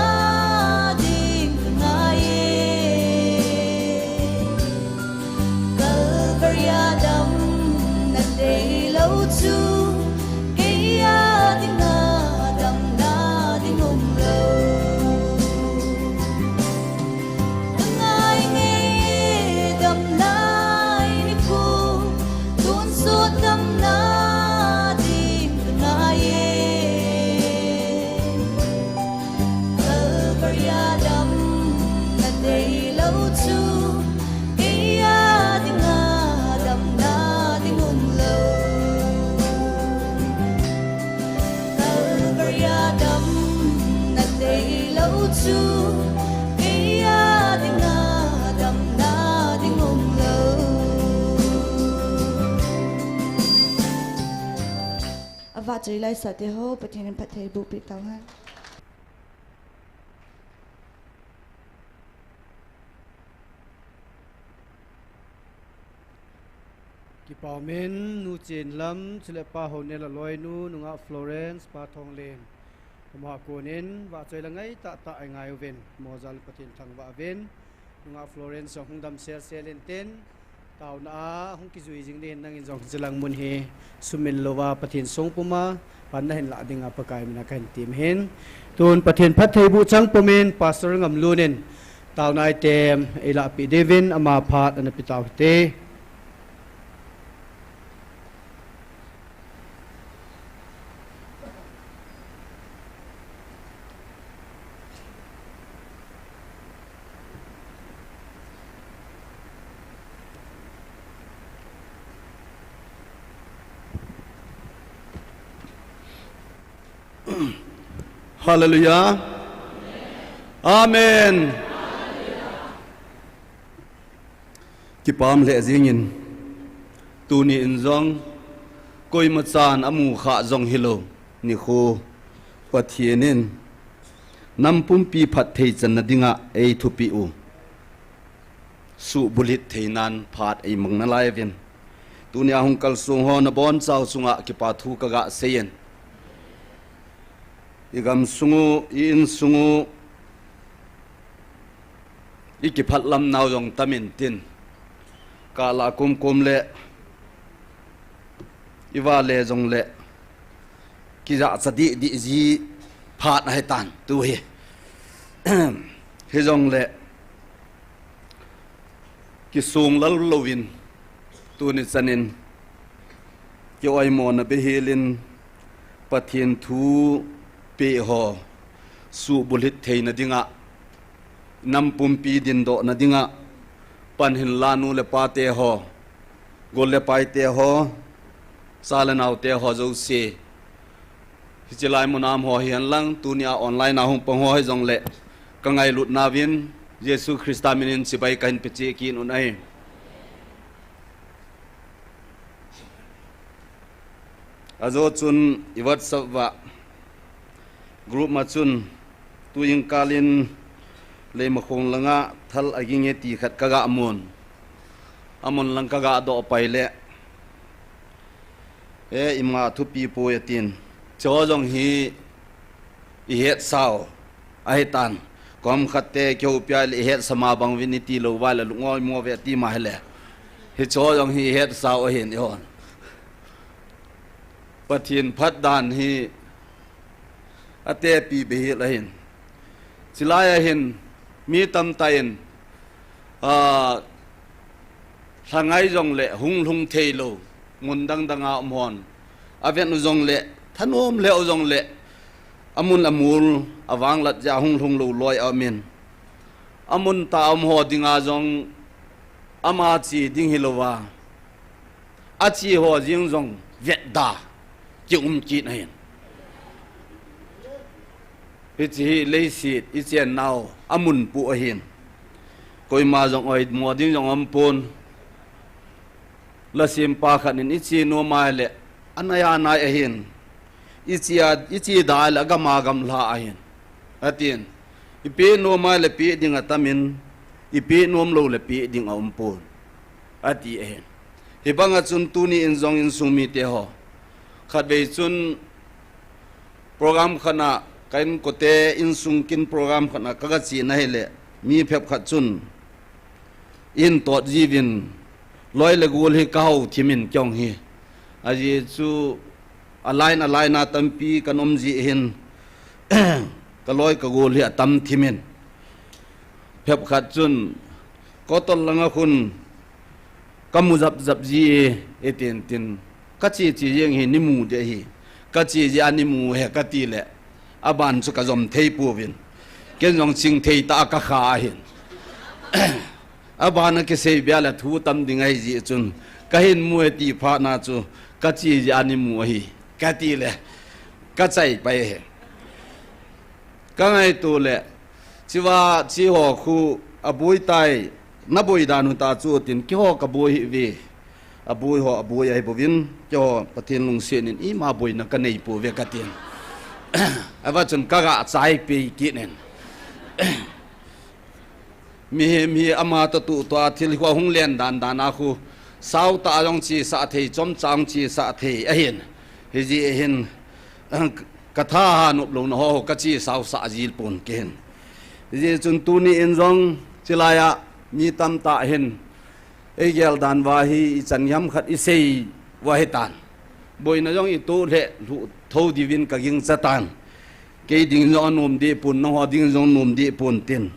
ding ka ngai e. Calvary a damna deilou chu, kei a dinga damna ding umlou. Ka ngai ngei e dam lai nikho, tonsot damna ding ka ngai e. Calvary a damna deilou chu, kei a dinga damna ding umlou. Calvary a damna deilou chu, kei a dinga damna ding umlou. Avahchoi laisah teho, Pathen in phatthei boh peh tauhen. Kipa umin, Nu Chenlam, chule Pa Hounel a loinu, Nungah Florence, Pa Thonglen. Amaho a konin, vahchoi la ngai tahtah a ingai uvin, amaho jal in Pathen thangvah uvin. Nungah Florence jong hung dam selsel intin, Taona a hung kijui jing ding hin nangin jong hiche lang mun hi sumil louva Pathen songpum a pan nahin lah dinga Pakai mina kahin tem hin. Tun Pathen phattheiboh chang pumin Pastor Ngamlun in taona item eilahpeh diuvin ama phat ana pe tau hite. Hallelujah. Amen. Kipah lheh jingin, tuni in jong, koima chan amu kha jong hilou, nikho, Pathen in, nam pumpi phatthei channa dinga eithupi u. Suhbulhit theinan phat eimang nalai uvin. Tunia hung kalsong ho nabonchau chunga kipa thu kaga seiyin. Igam sung u, i-insung u, ikiphatlam nau jong tamin tin. Kala kumkum le, ivale jongle, kijahcha didi ji phat ahitan, tu hi. Hijongle, kisung lal louvin, tuni chanin, kioimona behelin, Pathen thu peh ho, suhbulhit theina dinga, nam pumpi dindohna dinga, pan hinla nu le pate ho, gol le paite ho, cha le naote ho jouse. Hiche lai muna um ho hihen lang, tunia online a hung pang ho hijongle, kangailutna uvin, Jesu Christa minin chibai kahin pe cheh kit un ahi. Ajo chun i WhatsApp uva group ma chun tuin kalin Leimakhong langa thal aginge ti khat kaga mun. Amun lang kaga doh pai le, e, ima thupi poi atin. Cho jong hi ihetsau ahitan. Kom khat te kihoupi a le ihetsama bang uvin iti lou uva le lungoi mo uve ati ma hile. Hicho jong hi ihetsau ahin eihon. Pathen phat dan hi atepi behel ahin. Chulai ahin mi tamtah in, a, lhangai jongle hung lhung theilou, mun dang danga um hon. Avet u jongle, thanom lheh u jongle, amun amul, avanglat jeh a hung lhung lou loi aumin. Amun tah a um ho dinga jong, ama che ding hilouva, ache ho jeng jong vetda, kium kit ahin. Hiche hi leiset, ichennau, amun pu ahin. Koima jong oimo ding jong umpon. Lasempa khat in iche nom a le, anai anai ahin. Iche a, iche da le, agam a gamla ahin. Atin, ipeh nom a le peh ding atamin, ipeh nom lou le peh ding aumpon. Ati ahin. Hibanga chun tuni in jong insung mite ho. Khatvei chun program khat a, ka inkote insung kin program khat a kaga chena hile, mi phep khat chun, in tot jiuvin, loi le gol hi kahou thimin kei jong hi. Ajeh chu, a line a line a tampi kanom jeh hin, kaloi kagol hi atam thimin. Phep khat chun, kotol langa khun, kamu jap jap ji e, etin tin. Kache che jeng hi neimu ding ahi. Kache jeh a neimu ahi kati le, aban chu kajom thei pouvin. Ken jong ching thei tah a kakha ahin. Aban a kisei bia le thu tam ding ahi jeh chun, kahin mu e ti phat na chu, kache jeh a neimu ahi kati le, kachai pai ahi. Kangaito le, chua, che ho khu aboi tai, naboi dan u ta chu tin, keiho kaboi hih uve. Aboi ho aboi ahi bouvin, keiho Pathen lungset in ima boina kanei pouve katin. Ava chun kaga chai pai kit in. Mihem hi ama toh tuh tua thil hi hung len dan dan a khu, sao tah a jong chesah thei, chomcha jong chesah thei ahin. Hijeh hin, kathaha nop louna ho, kachesao sah jil pon kei hin. Hijeh chun tuni in jong, chulai a mi tamtah hin, Ei gel dan uva hi ichan ham khat isei uva hitan. Boina jong ito le lhuh tho diuvin kagingcha tan. Kei ding jong anom deh pon, nangho ding jong nom deh pon tin.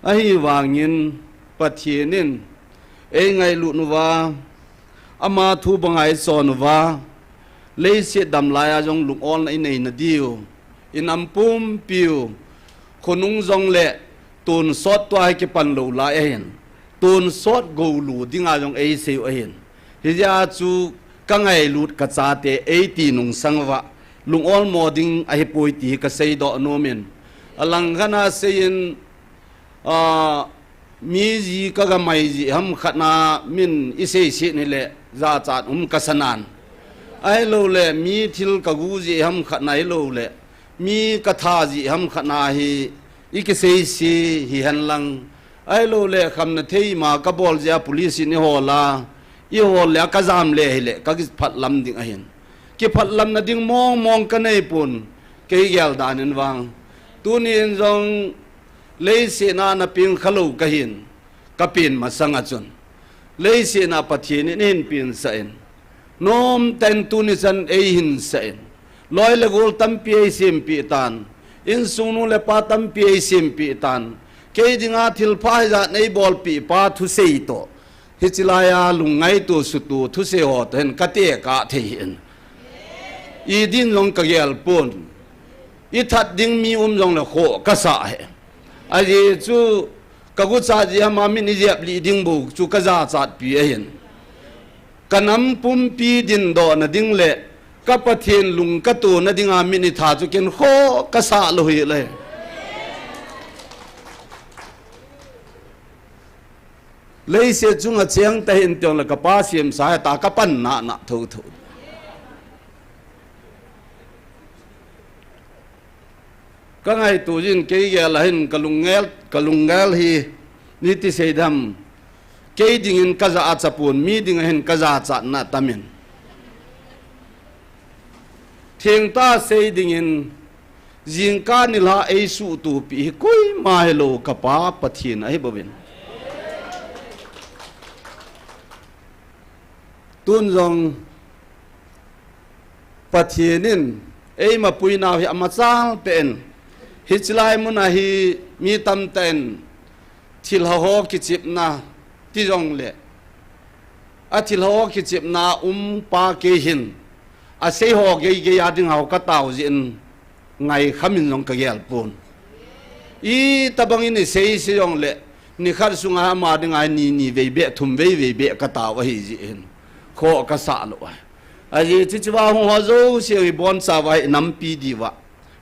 Ahivangin Pathen in ei ngailut uva, ama thu banga ichon uva, leiset dam laiya jong lungolna inei nadiu, inam pumpiu, khonung jongle tonsot tua hi kipan lou lai ahin, tonsot gou lou dinga jong eisei u ahin. Hijeh a chu kangailut kachate eiti nungsang uva, lungol mo ding ahipoi ti hi kaseidoh nomin. Alang khat a seiyin, a, mi ji kagamai jeh ham khat a min isei set hile jachat um kasanan. Ahilouleh mi thil kagu jeh ham khat a, ahilouleh mi katha jeh ham khat a hi ikisei se hihen lang. Ahilouleh khamna thei ima kabol jeh a police in ihol a, ihol le kajam le hile kakiphatlam ding ahin. Kiphatlamna ding mong mong kanei pon, kei gel dan in vang. Tunin jong leiset a napeng khalou kahin, kapen masang a chun, leiset a Pathen in eihin pensah in, nomtah in tuni chan eihinsah in, loi le gol tampi eisempeh tan, insung nu le pa tampi eisempeh tan, kei dinga thilpha hijat in eibolpeh pa thusei toh, hiche laiya lungngaito suhto thusei ho toh hin katekah thei hih in. Idin jong kagel pon. Ithat ding mi um jongle khoh kasah e. Ajeh chu kaguchat jeh a min ijep lih ding bou chu kajachatpi ahin. Kanam pumpi dindohna ding le ka Pathen lung katona dinga min itha chu ken khoh kasah lou hih e. Leiset chunga cheng tahih in teng le kapa semsa hita kapan nana thotho. Kangaito jin kei gel a hin kalunggel, kalunggel hi, iti sei dam. Kei dingin kajachat pon, mi dinga hin kajachatna atamin. Thengtah sei dingin, jingkah nilhah eisuhtopi hi koima hilou kapa Pathen ahibouvin. Tun jong Pathen in eimapui nau hi amachal peh in, hiche lai mun a hi mi tamtah in thilha ho kichepna ti jongle, athilha ho kichepna um pa kei hin, asei ho geigei a ding ho katao jeh in, ngaikhamin jong kagel pon. Itobangin isei sei jongle, nikhat sunga ama dinga ni ni vei beh, thum vei vei beh katao ahi jeh hin, khoh kasah lou ahi. Ajeh chu hichea hung ho jouse hi ibonchauva hi inampi diuva,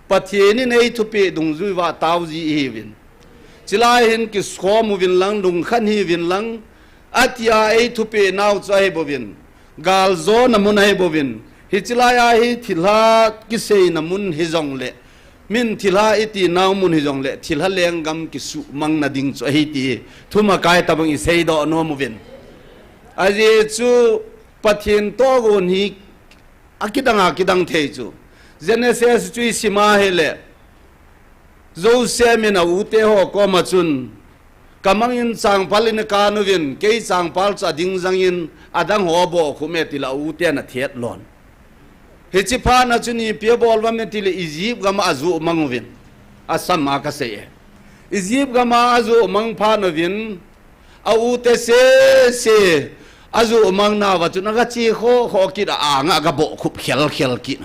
Pathen in eithupeh dungjui uva taoji ihiuvin. Chulai hin kikhom uvin lang, lungkhan hiuvin lang, atia eithupeh nau chu ahibouvin. Galjona mun ahibouvin. Hiche laiya hi thilha kiseina mun hijongle, min thilha iti nau mun hijongle, thilha lenggam kisuhmangna ding chu ahi ti hi thumakai tobang iseidoh nom uvin. Ajeh chu Pathen tohgon hi akidang akidang thei chu. Genesis chu isim a hile, Joseph in a ute ho koma chun, kamangin changpal in akan uvin, kei changpal chu ading jangin, adang ho abohkhup me tile a ute in athet lon. Hiche phat na chun ipi abol uvam tile Egypt gam a ajoh mang uvin. Asam a kasei e. Egypt gam a ajoh mang phat uvin, a ute sese, ajoh mang nauva chun agache khoh khoh kit a, anga agabohkhup khel khel kit.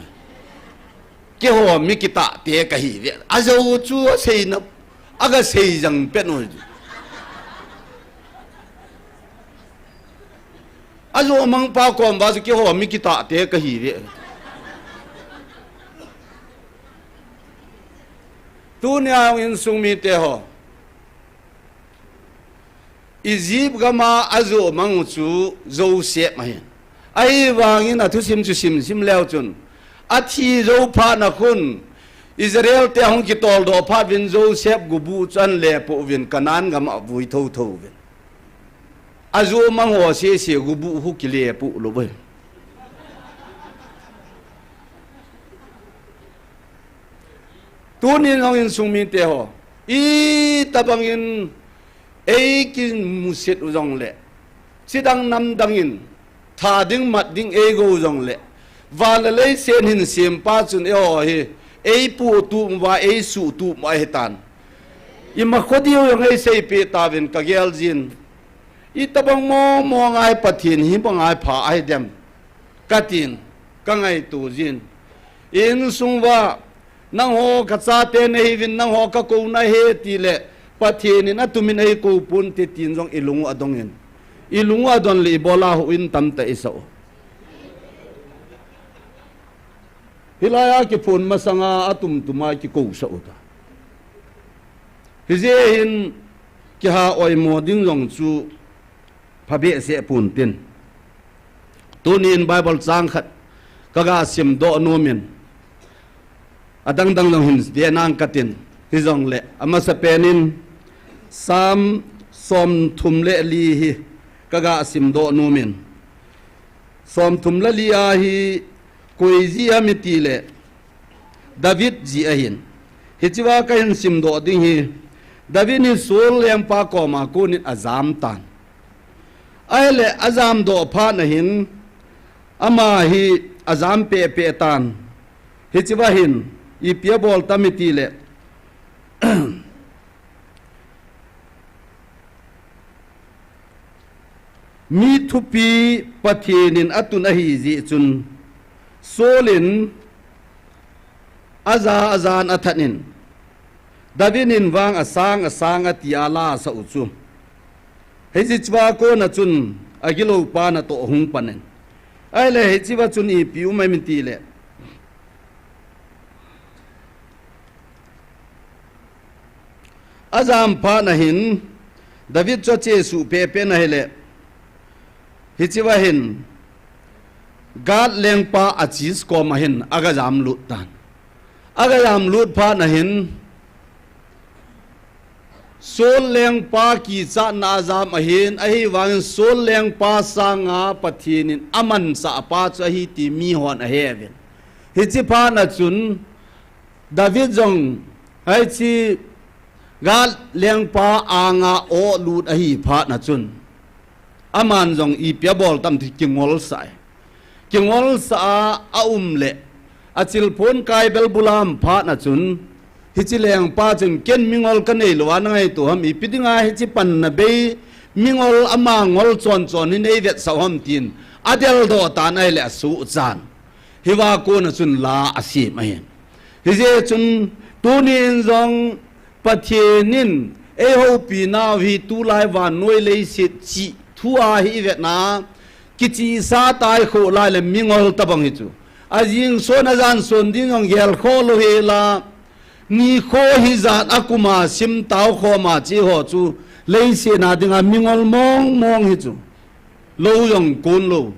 Keiho mi kitahte kahiuve. Ajou chu aseina, agasei jang pet u. Ajoh mang pa kom uva chu keiho mi kitahte kahiuve. Tunia insung mite ho, Egypt gam a ajoh mang u chu Joseph ahin. Ahivangin athusim chu simsim leu chun, athi jou phat na khun, Israel te ahung kitoldoh phat uvin Joseph gubuh chu ahin lepoh uvin Canaan gam a avui thotho uvin. Ajoh mang ho sese gubuh khu kilepoh lou uve. Tunin jong insung mite ho, itobangin eikimusit u jongle, Chidang namdang in, tha ding mat ding ei go jongle, van le leiset hin sempa chun eiho hi, ei putup uva, ei suhtup u ahitan. Ima kho diu jong ei seipeh tauvin kagel jin. Itobang mong mong a hi Pathen hi bang a hi pha ahi dem, katin, kangaito jin. Insung uva, nangho kachate nahiuvin, nangho kakou nahi tile, Pathen in atumin eikou ponte tin jong ilung u adong in. Ilung u adon le ibola houin tamtah isah u. Hilai a kiphon masanga atum tum a kikousah u ta. Hijeh hin kiha oimo ding jong chu phabehseh pontin. Tunin Bible chang khat kaga simdoh nomin. Adang dang jong hin ve nang katin. Hijongle, amasapen in Psalm somthum le li hi kaga simdoh nomin. Somthum le li a hi koi jeh ham itile, David jeh ahin. Hichea kahin simdoh ding hi, David hi Saul lengpa koma konin ajam tan. Ahile ajamdoh phat nahin, ama hi ajam pehpeh tan. Hichea hin, ipi abol tam itile, mi thupi Pathen in atun ahijeh chun, Saul in aja ajan athat in, David in vang asang asang atia alasah u chu, hichea kona chun agiloupa natoh hung pan in. Ahile hichea chun ipi um ham itile, ajam phat nahin, David chu achesuh pehpeh in ahile, hichea hin, Gath lengpa Achish koma hin aga jamlut tan. Aga jamlut phat nahin, Saul lengpa kichatna ajam ahin, ahivangin Saul lengpa sanga Pathen in amansah pa chu ahi ti mihon aheuvin. Hiche phatna chun David jong hiche Gath lengpa anga olut ahi phatna chun, aman jong ipi abol tam ti kingolsah e. Kingolsah a aum le, achilphon kai bel bula um phatna chun, hiche lengpa chun, ken mingol kaneilou a nangaito ham, ipi dinga hiche panna bei mingol ama ngol chon chon hi neivetsah u ham tin, adeldoh tan ahile asuhchan. Hiva kona chun la asem ahi. Hijeh chun tunin jong Pathen in eihoupi nau hi tulai vannoi leiset chih thu a hi ivetna, kichihsa tai khoh lai le mingol tobang hi chu. Ajing son ajan son ding jong gelkhoh lou hela, nikho hijat akum a sim tao khoma cheho chu leiset a dinga mingol mong mong hi chu. Lou jong kon lou.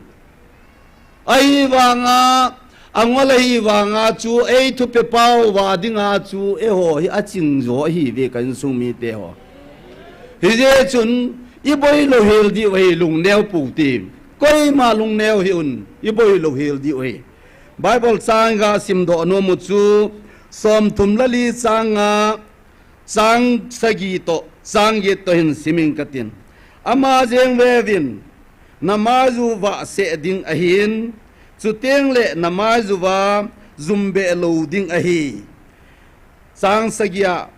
Ahivanga, angol ahivanga chu, ei thupepau va dinga chu, eiho hi achingjo ahiuve ka insung miteho. Hijeh chun, iboi louhel diu ahi, lungneo pou hite. Koima lungneo hih un, iboi louhel diu ahi. Bible chang kaga simdoh nom u chu, somthum le li chang nga, chang sagi toh, chang get toh hin sim inge katin. Ama jeng veuvin, namaiyu vahseh ding ahin, chuteng le namaiyu va jumbeh lou ding ahi. Chang sagi a,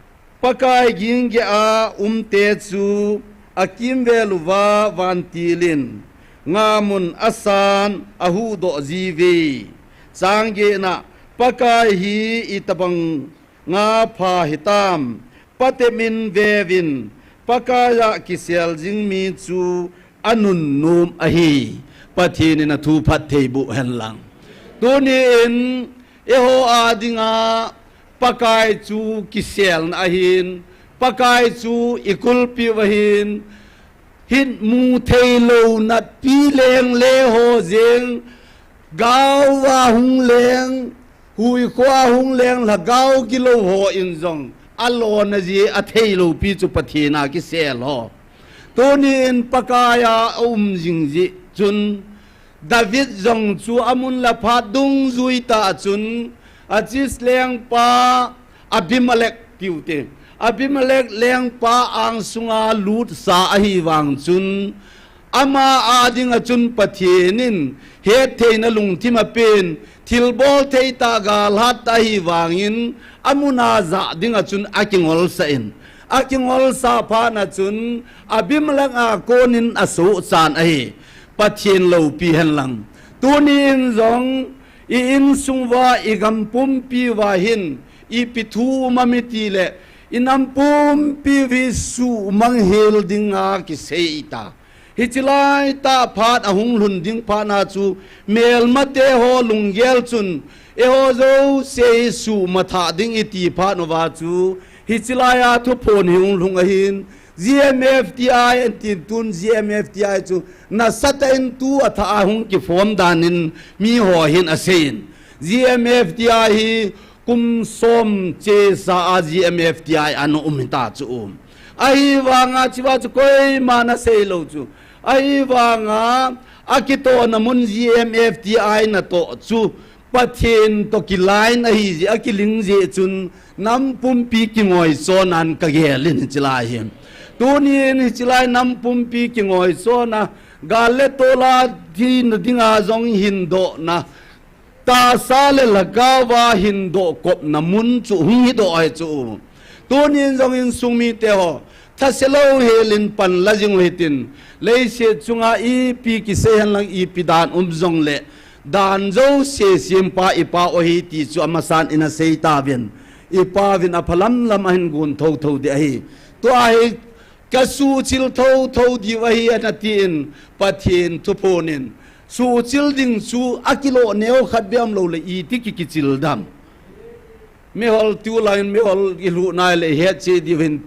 Pakai ging geiya umte chu akimvel uva vantil in ngamun asan ahuhdoh jiuve. Chang get na, Pakai hi itobang nga pha hitam, patep in veuvin, Pakai a kisel jing mi chu anunnom ahi. Pathen in athu phatthei boh hen lang. Tunin eiho a dinga Pakai chu kiselna ahin, Pakai chu ikulpiu ahin, hin mu theilou natpi leng le ho jeng, gao a hung leng, huikho a hung leng lhagao gilou ho in jong, alona jeh a theilou pi chu Pathen a kisel ho. Tunin Pakai a aum jing jeh chun, David jong chu amun le aphat dungjui tah chun, Achish lengpa Abimelech tiu te. Abimelech lengpa angsunga lutsa ahivang chun, Ama a dinga chun Pathen in hettheina lungthim apen, thilbol thei tah galhat tah ahi vangin, amun a jah dinga chun akingolsah in, akingolsah phat a chun Abimelech a konin asohchan ahi. Pathen loupi hen lang. Tuni in jong i insung uva, i gam pumpi uva hin ipi thu um am i ti le, i nam pumpi u hi suhmang hel dinga kisei ta. Hiche lai tah phat ahung lhun ding phat a chu, melmate ho lunggel chun, eiho jouse hi suhmang thah ding i ti phat uva chu, hiche lai a thuphon hi hung lhung ahin, G M F D I antin, tun G M F D I chu nasatah in tu athah a hung kiform dan in miho hin asei in. G M F D I hi kum som chesa a G M F D I ana um hita chu. Ahivanga hichea chu koiman asei lou chu. Ahivanga akitohna mun G M F D I natoh chu Pathen toh kilain ahi jeh, akiling jeh chun nam pumpi kingoichon ahi kagel in hiche lai hi. Tuni in hiche lai nam pumpi kingoichon a, gal le tol a thina dinga jong hindohna, tahsa le lhagao a hindoh kopna mun chu hung hidoh ahi chu. Tuni in jong insung mite ho, thase louhel in pan la jing u hitin, leiset chunga ipi kisei hen lang, ipi dan um jong le, dan jouse sempa i Pa u ahi ti chu amasan in asei tauvin, i Pa uvin aphalam lam ahin gon thotho ding ahi. Tua hi kasuhchil thotho diu ahi ana tin, Pathen thuphon in, suhchil ding chu akiloh neo khat beh um lou le iti ki kichil dam. Mihol tulai in mihol i lhuh nai le i het cheh diu hin,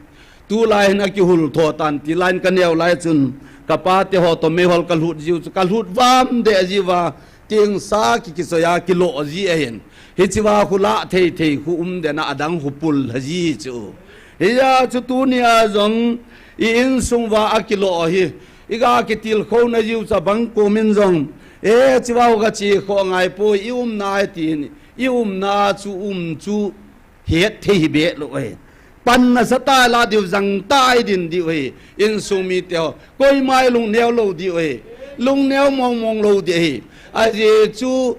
tulai hin akihul tho tan ti lai in ka neo lai chun, ka pate ho toh mihol ka lhut jiu chu, ka lhut vam deh jiu va, tingsa ki kisoi a kiloh ji ahin. Hichea khu lah thei thei khu um deh na, adang khu pul lha ji chu. Hijeh chun tuni a jong i insung uva akiloh hi, i ga kitilkhouna jiu chu abang kom in jong, e, hichea khu ka che khoh ngai poi, i umna hi tin, i umna chu um chu het thei hi beh lou ahi. Pan nasatah a la diu, jangtah a i din diu ahi. Insung mite ho, koima i lungneo lou diu ahi. Lungneo mong mong lou ding ahi. Ajeh chu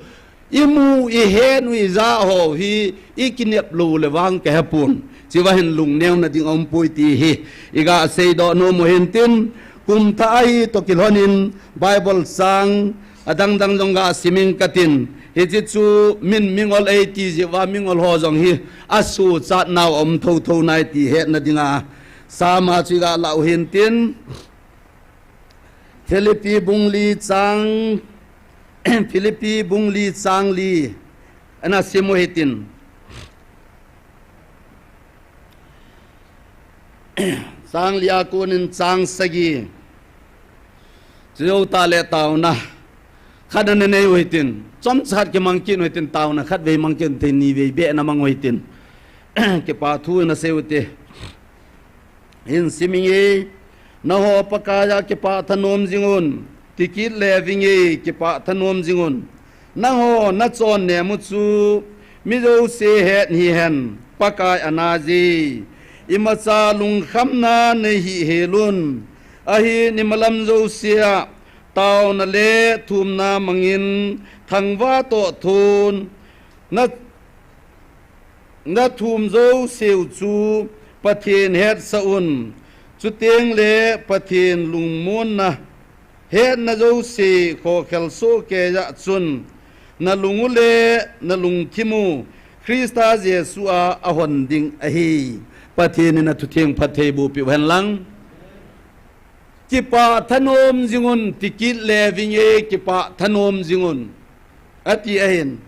i mu, i het u, i ja ho hi i kinep lou le vang ka hepon. Hichea hin lungneona ding aum poi ti hi i ga seidoh nom u hin tin, kum thah ahi toh kilhon in Bible chang adang dang jong ga sim ing ka tin, hiche chu min mingol ei ti jeh uva mingol ho jong hi asuhchat nau aum thotho nai ti hetna dinga Psalm a chu i ga lah u hin tin, Philippi bung li chang, Philippi bung li chang li ana sim u hitin. Chang li a konin chang sagi. Chujou tah le taona khat ana nei u hitin. Chomcha khat kimang kit u hitin, taona khat vei mang kit u hitin, ni vei beh na mang u hitin. Kipa thu ana sei u hite. Hin sim inge, nangho Pakai a kipah thanom jing un, ti kit le vinge, kipah thanom jing un. Nangho nachon nem u chu mi jouse het hihen, Pakai ana je. Imacha lungkhamna nei hih hel un. Ahin imalam jouse a taona le thumna mangin thangvah toh thon na, na thum jouse u chu Pathen hetsah un. Chuteng le Pathen lungmonna hetna jouse khokhel soh kei a chun, na lung u le na lungthim u Christa Jesu a ahon ding ahi. Pathen in athutheng phatthei boh peh u hen lang. Kipah thanom jing un, ti kit le vinge, kipah thanom jing un, ati ahin.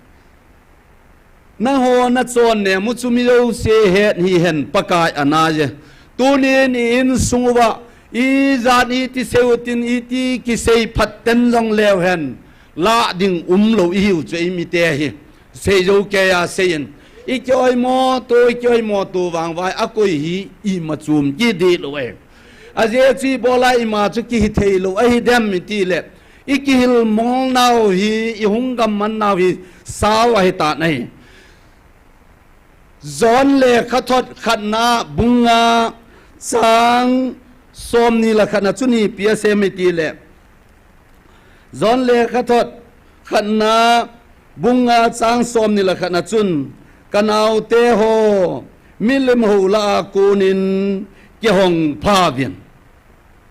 Nangho nachon nem u chu mi jouse het hihen, Pakai ana je. Tunin i insung uva, ijat iti sei u tin, iti kisei phat ten jong leu hen, lah ding um lou i hiu chu eimite hi. Sei jou kei a sei in. I kioimo to, i kioimo to vang vai, akoi hi ima chom kit dih lou e. Ajeh chu ibola ima chu kihi thei lou ahi dem i ti le, i kihilmol nau hi, i hung gamman nau hi sao ahi tan ahi. John lekhathot khatna bung nga chang somni le khatna chu ipi asei em i ti le, John lekhathot khatna bung nga chang somni le khatna chun, ka naote ho, milim hou lah a konin kihong pha uvin.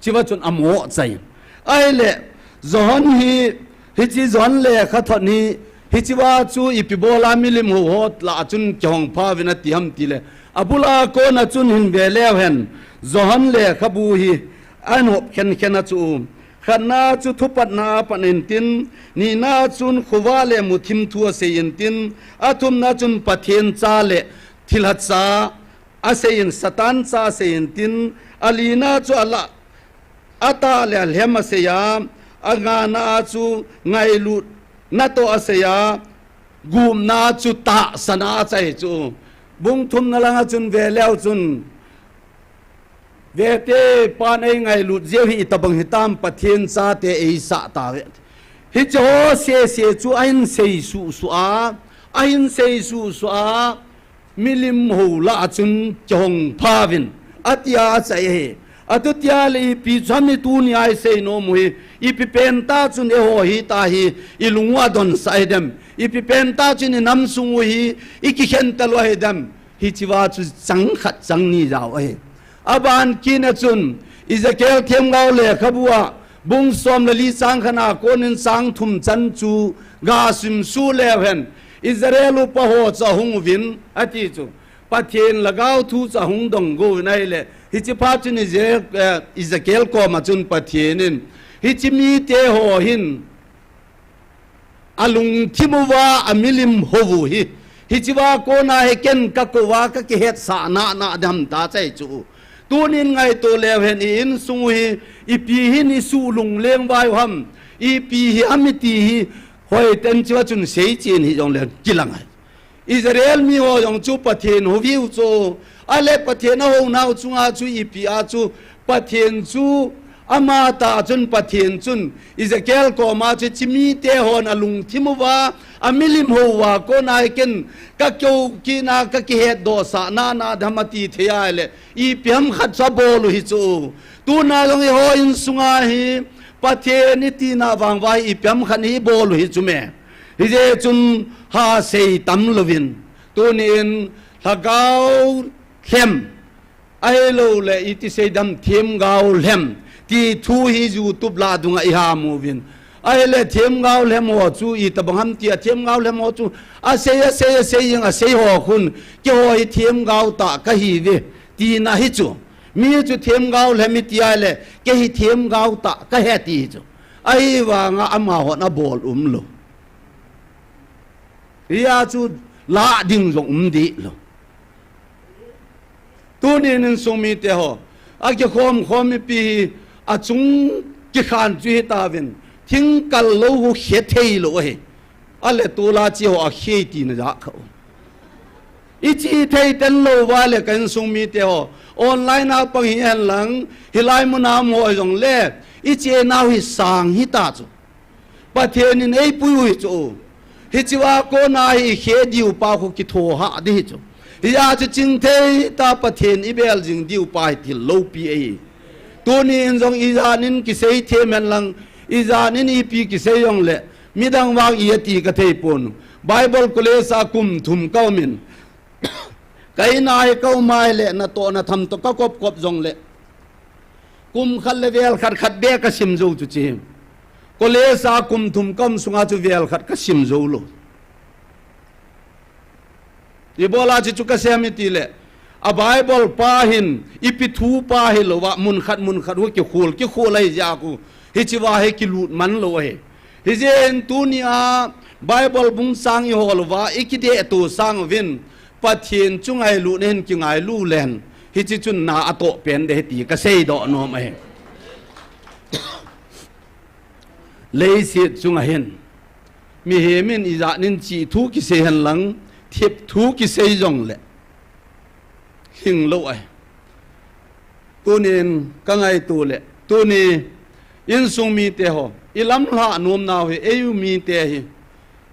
Hichea chun amo chai. Ahile, John hi, hiche John lekhathot hi, hichea chu ipi bola milim hou ho lah a chun kihong pha uvin ati ham tile, abula kona chun hin ve leu hen, John lekhabu hi, ahin hop khenkhen a chu. Khatna chu thupatna a pat intin, nina chun khovah le muthim thu asei intin, athumna chun Pathen cha le thilha cha asei in, Satan cha asei intin, alina chu alah, atah le alhem asei a, angana chu ngailutna toh asei a, gupna chu tahsan a achai chu. Bung thumna langa chun ve leu chun, vete pan eingailut jeh u hi itobang hitam, Pathen chate eisah tauve. Hiche ho sese chu ahin sei suhsuh a, ahin sei suhsuh a, milim hou lah a chun kihong pha uvin, atia achai ahi. Atutia le ipi chu ham i tunia isei nom u hi, ipi pen tah chun eiho hi tah hi, ilung u adonsah hidem, ipi pen tah chun inam sung u hi, ikikhen talou hidem. Hichea chu chang khat chang ni jao ahi. Aban kit a chun, Ezekiel themgao lekhabu a, bung som le li chang khatna konin chang thum chan chu gasim suh leu hen, Israel upa ho chu ahung uvin, ati chu. Pathen lhagao thu chu ahung dong go uvin ahile, hiche phat chun Eze-, eh, Ezekiel koma chun Pathen in, hiche mite ho hin, alungthim uva, amilim hou u hi, hichea kona hi ken kakou a kakihetsah nana dam ta chai chu. Tunin ngaito leu hen i insung u hi, ipi hin isuh lungleng vai u ham, ipi hi ham iti hi, hoiten chua chun seichen hijongle kilang ahi. Israel mi ho jong chu Pathen hou viu chu, ahile Pathen ahou nau chunga chu ipi a chu, Pathen chu ama tah chun Pathen chun Ezekiel koma chu hiche mite hon alungthim uva, amilim hou uva kona hi ken kakou kit a kakihetdohsah nana dam ati thei ahile, ipi ham khat chu abol u hi chu. Tuna jong eiho insunga hi Pathen itina vangva hi ipi ham khat hi ibol u hi chu me. Hijeh chun ha sei tam louvin, tunin lhagao lhem, ahilouleh iti sei dam, themgao lhem ti thu hi YouTube lah dunga iha mu uvin. Ahile themgao lhem ho chu itobang ham tia, themgao lhem ho chu asei, asei, asei jeng, asei ho khun, keiho hi themgao tah kahiuve tina hi chu. Mi chu themgao lhem iti ahile, kei hi themgao tah kahi ti hi chu. Ahivanga amahon abol umlou. Hia chu lah ding jong um dih lou. Tunin insung mite ho, akikhom khom mipi hi achung kikhan chu hitauvin, thing kal lou khu khe thei lou ahi. Ahile tula hiche ho akhe tina jah kha u. Iche thei ten lou uva le ka insung mite ho, online a pang hihen lang, hilai muna um ho jongle, ichenau hi sang hita chu. Pathen in eipui u hi chu. Hichea kona hi ikhe diu pa khu kithohah ding hi chu. Hia chu chingthei tah Pathen ibel jing diu pa hi thil loupi ahi. Tunin jong ijat in kisei them hen lang, ijat in ipi kisei jongle, midang vang iti kathei pon. Bible college a kum thum kaumin, ka in a hi kaum ahile natoh natham toh kakop kop jongle, kum khat le vel khat khat beh kasim jou chu hiche. College a kum thum kaum sunga chu vel khat kasim jou lou. Ibola hiche chu kasei ham itile, a Bible pa hin, ipi thu pa hilouva, mun khat mun khat u kikhol, kikhol ahi jeh a khu, hichea hi kilut man lou ahi. Hijeh in tunia Bible bung chang ihol uva, ikidehto sang uvin, Pathen chu ngailutna hin kingailu len, hiche chun na atoh pen ding ahi ti kasei doh nom ahi. Leiset chunga hin, mihem in ijat in chih thu kisei hen lang, thip thu kisei jongle, hing lou ahi. Tunin kangaito le, tuni insung mite ho, ilamlhah nomnau hi, eiu mite hi,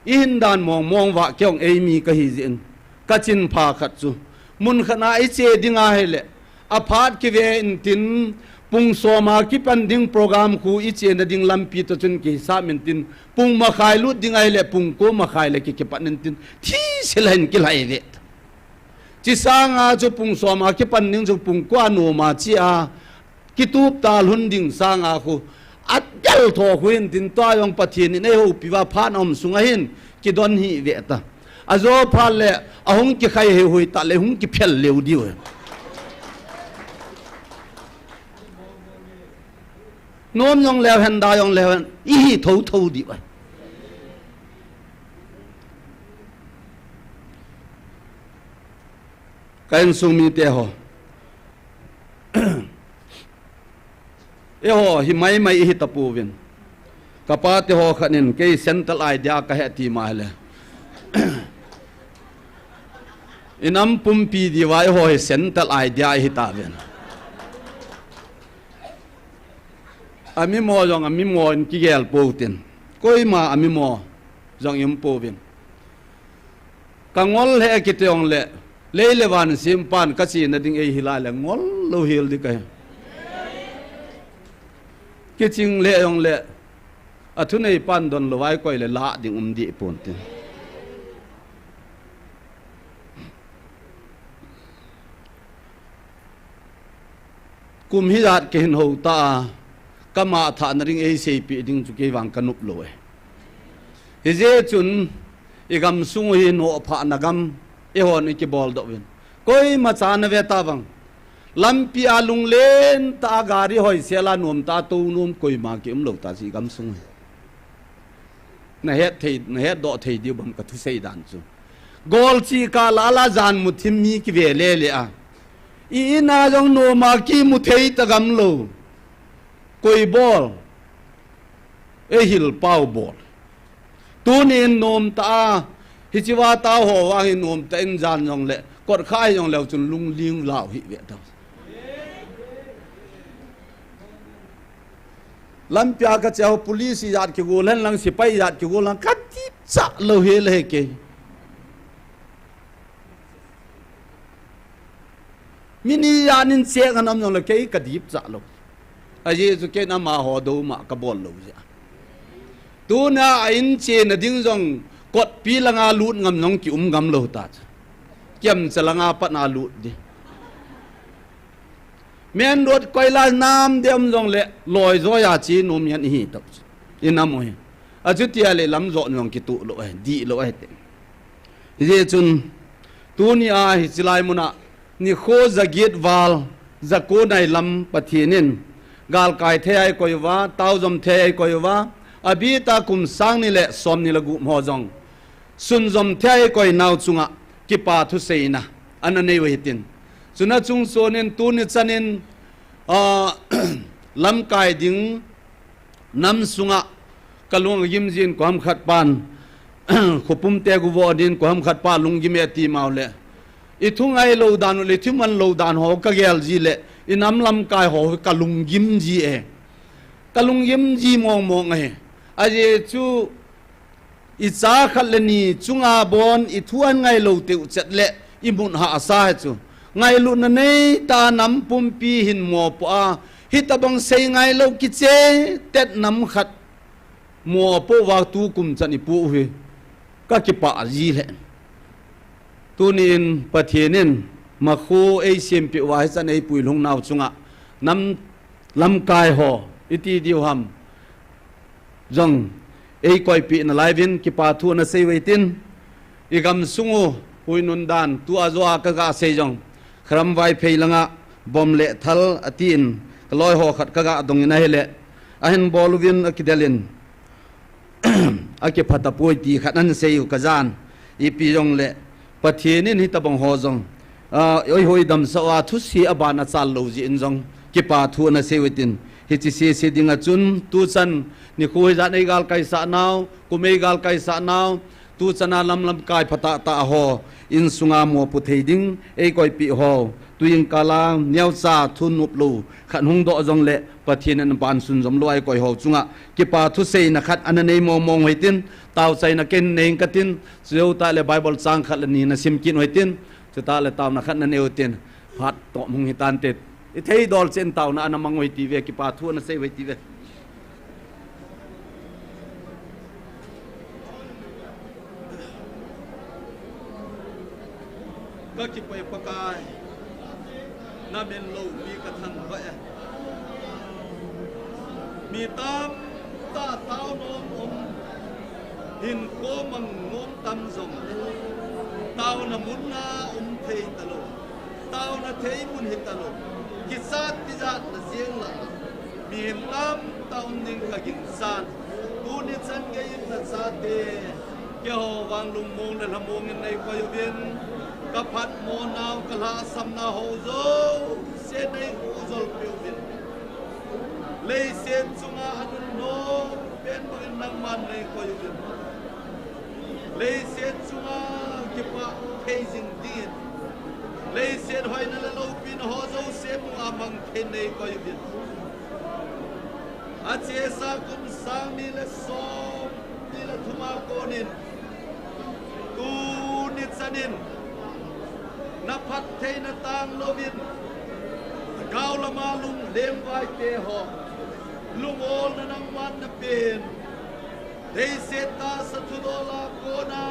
ihin dan mong mong uva kei jong eimi kahi jeh in, kachinpha khat chu, mun khat a iche ding ahile, aphat kive intin, Pung som a kipan ding program khu i chena ding lampi toh chun kihisap intin, pung makhai lut ding ahile pung ko makhai le ki, kipan intin, thi sel hin kilhai ve. Chi sanga chu pung som a kipan ding chu pung ko a nom a chi a, kitup ta lhun ding sanga khu, a tel tho khu intin tua jong Pathen in ei houpi uva phat a um sunga hin, kidon hi ve ta. A jo phat le, a hung kikhai hei hui ta le, hung kiphel leu diu. Nom jong leu hen, da jong leu hen, i hi tho tho diu. Ka insung mite ho. Eiho, hi mai mai i hi tapouvin. Ka pate ho khat in, kei central idea ka he ti ma le. I nam pumpi diuva eiho hi central idea i hi tauvin. A mimo jong, a mimo in kigel pou tin. Koima a mimo jong i um pouvin. Ka ngol he kiti jong le, lei le van sempan ka chena ding ei hi lai le, ngol lou hel di ka hi. Kiching le jong le, a thunei pan don lou vai koi le la ding um di pon tin. Kum hijat ka hin hou ta a, ka ma thahna ding ei seipeh ding chu kei vang ka nop lou e. Hijeh chun, i gamsung u hi nophahna gam, eihon i kibol doh uvin. Koima cha na ve ta vang. Lampi a lunglen ta a gari hoisel a nom ta a tou nom koima ki um lou ta si i gamsung u hi. Na het thei, na het doh thei diu bam ka thusei dan chu. Gol chi ka la la jan mu thim mi ki ve le le a. I in a jong nom a ki mu thei ta gam lou. Koi bol. Ei hil pau bol. Tuni in nom ta a. Hichi va ta ho vang hi nom ta in jan jong le. Kot kha hi jong leu chun lungling lau hi ve ta. Lampi a ka che ho police jat kigol hen lang, sipai jat kigol hen lang, ka dip cha lou hel e kei. Mi ni jat in che ka nam jong le kei ka dip cha lou. Ajeh chu kei in ama ho dou ma ka bol lou jeh. Tuna a in chena ding jong kotpi langa lut ngam jong ki um ngam lou ta chu. Kiam cha langa pat na lut di. Main road koila nam dem jong le loi joi a chi nom yan i hi tau. I nam u hi. A chuti a le lam jo jong kitu lou e, di lou e te. Hijeh chun tuni a hichi lai mun a nikho ja get val ja ko nai lam Pathen in galkai thei a ei koi uva, tao jom thei a ei koi uva, abit a kum sang ni le som ni le gup ho jong sunjom thei a ei koi nau chunga kipa thuseina ana nei u hitin. Chuna chung chon in tuni chan in, ah, lamkai ding nam sunga ka lunggim jin koham khat pan, khopum te guvo din koham khat pa lunggim e ti mau le. I thu ngai lou dan u le, i thu man lou dan ho ka gel ji le, i nam lamkai ho ka lunggim ji e. Ka lunggim ji mong mong e. Ajeh chu, i cha khat le ni chunga bon i thu an ngai lou teu chet le i mun hahsa hi chu. Ngailutna nei ta nam pumpi hin mopo a, hitabang sei ngai lou kiche tet nam khat mopo uva tu kum chan i pu u hi ka kipah ji le. Tuni in Pathen in makhu ei sempeh uva hichan ei puilhung nau chunga nam lamkai ho i ti diu ham. Jong, ei koipeh nalai uvin kipa thu ana sei u hitin, i gamsung u, hui nun dan, tu a jo a ka ga sei jong, Kharam Vaiphei langa, bom le thal a tin, ka loi ho khat ka ga dong in ahile, ahin bol uvin a kidel in, a kiphat a poi ti khat an sei u ka jan, ipi jong le, Pathen in hitabang ho jong, ah, oi hoi damsah uva thusi a ban a chal lou jeh in jong, kipa thu ana sei u hitin, hichi sese ding a chun, tu chan, nikho hijat ei galkai sah nau, kum ei galkai sah nau, tu chan a lam lamkai phatah tah ho, insunga mopo thei ding, ei koipeh ho, tu in kala, neocha, thu nop lou, khat hung doh jong le, Pathen in a ban sunjom lou a ei koi ho chunga, kipa thuseina khat ana nei mong mong u hitin, tao chaina ken nei ing katin, Chujou tah le Bible chang khat le ni na sim kit u hitin, chutah le taona khat na neiu hitin, phat toh hung hitante, I theidol chen taona ana mang u hite ve, kipa thu ana sei u hite ve. Ka kipah e Pakai, na min loupi ka thangvah e. Mi tamtah tao nom um, hinkho mang nom tam jongle, taona mun a um thei talou, taona thei mun hi talou, kisat tijat na jeng lah a mihem tamtah um ding ka gingsan. Tuni chan gei in na chate, keiho vang lungmong le lhamong in nei koi uvin, ka phatmo nau, ka lhahsamna ho jouse nei ujol peh uvin. Leiset chunga anun nom pen bangin nangman nei koi uvin. Leiset chunga kipah thei jing dingin, leiset hoina le loupina ho jouse mu a mang thei nei koi uvin. Achesa kum sang ni le som ni le thum a konin, tuni chanin, na phattheina tang louvin, gao lama lunglen vaite ho lungolna nangman na pen. Leiset tahsa thudol a kona,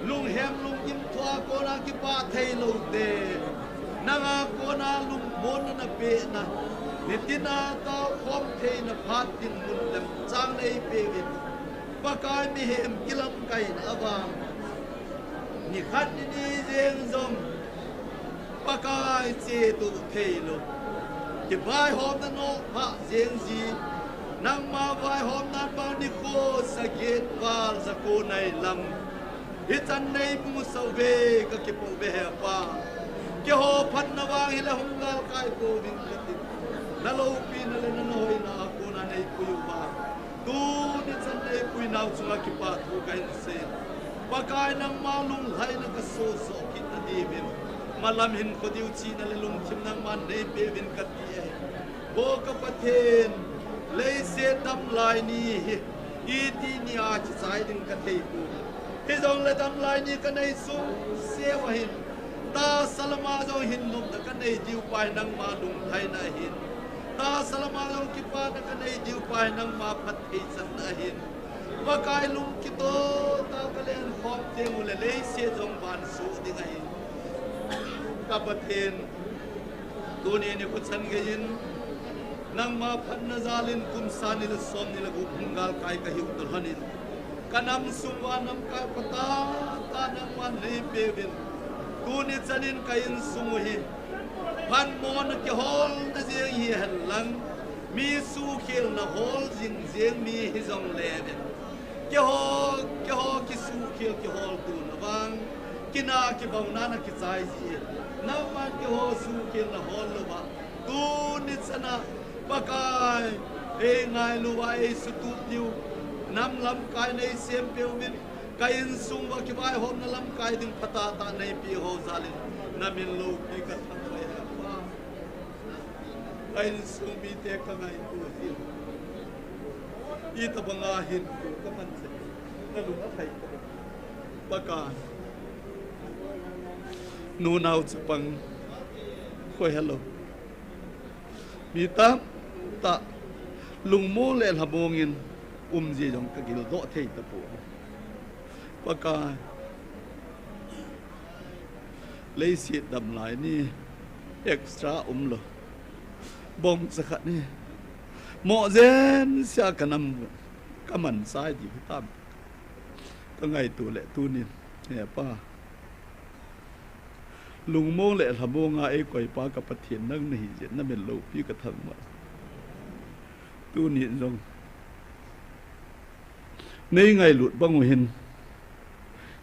lunghem lungkim thua kona kipah thei lou te, nanga kona lungmonna na pehna, nitin a taokhom theina phat dinmun lemchang nei peh uvin. Pakai, mihem kilamkaina avang, nikhat nini jeng jong Pakai, chetou thei lou, kivaihomna nophah jeng ji, nangma vaihomna bang nikho saget val jako nai lam, hichan nei musah uve, ka kipah uve he Pa. Keiho phatna vang hile hung galkai pouvin kati. Na loupina le na hoina a kona nei pui uva, tuni chan nei pui nau chunga kipa thu kahin sei. Pakai, nangma lunglhaina ka sohsoh kit na diuvin, malam hinkho diu chihna le lungthim nangman nei peuvin kati ahi. Vo ka Pathen, leiset damlai ni hi iti ni a kichai ding ka thei poi. Hijongle damlai ni ka nei sungse uva hin, tahsa lama jong hin nopna ka nei diu pa hi nangma lunglhaina ahin, tahsa lama jong kipana ka nei diu pa hi nangma phattheichanna ahin. Pakai, lungkito tah a ka lenkhom teng ule leiset jong vansoh ding ahi. Ka Pathen, tuni nikho chan geiyin, nangma phatna jalin kum sang ni le som ni le gup hung galkai kahiu toh lhonin, ka nam sung uva namkai phatah tah nangman nei peuvin, tuni chanin ka insung u hi phatmona kiholna jeng hihen lang, mi sukhelna hol jing jeng mi hijongle ven, keiho, keiho kisukhel kiholtona vang, kina kibauna na kichai ji, nangman keiho sukhelna hol louva, tuni chana Pakai, ei ngailu uva ei sutup diu nam lamkai nei sem peuvin, ka insung uva kivaihomna lamkai ding phatah tah nei peh ho jalin, na min loupi ka thangvah e Pa. Ka insung mite ka ngaito jin, itobanga hinkho ka man jeh, na lung athai tah Pakai. Nu nao chapang koi helou, mi tamtah lungmong le lhamong in um ji jong ka gildoh thei tapoi. Pakai, leiset damlai ni extra umlou, bongcha khat ni moh jensia ka nam ka manchai diu hitam ka ngaito le tunin, he Pa, lungmong le lhamong a eikoipa ka Pathen nang nahi jeh in na min loupi ka thangvah. Tunin jong nei ngailut bang u hin,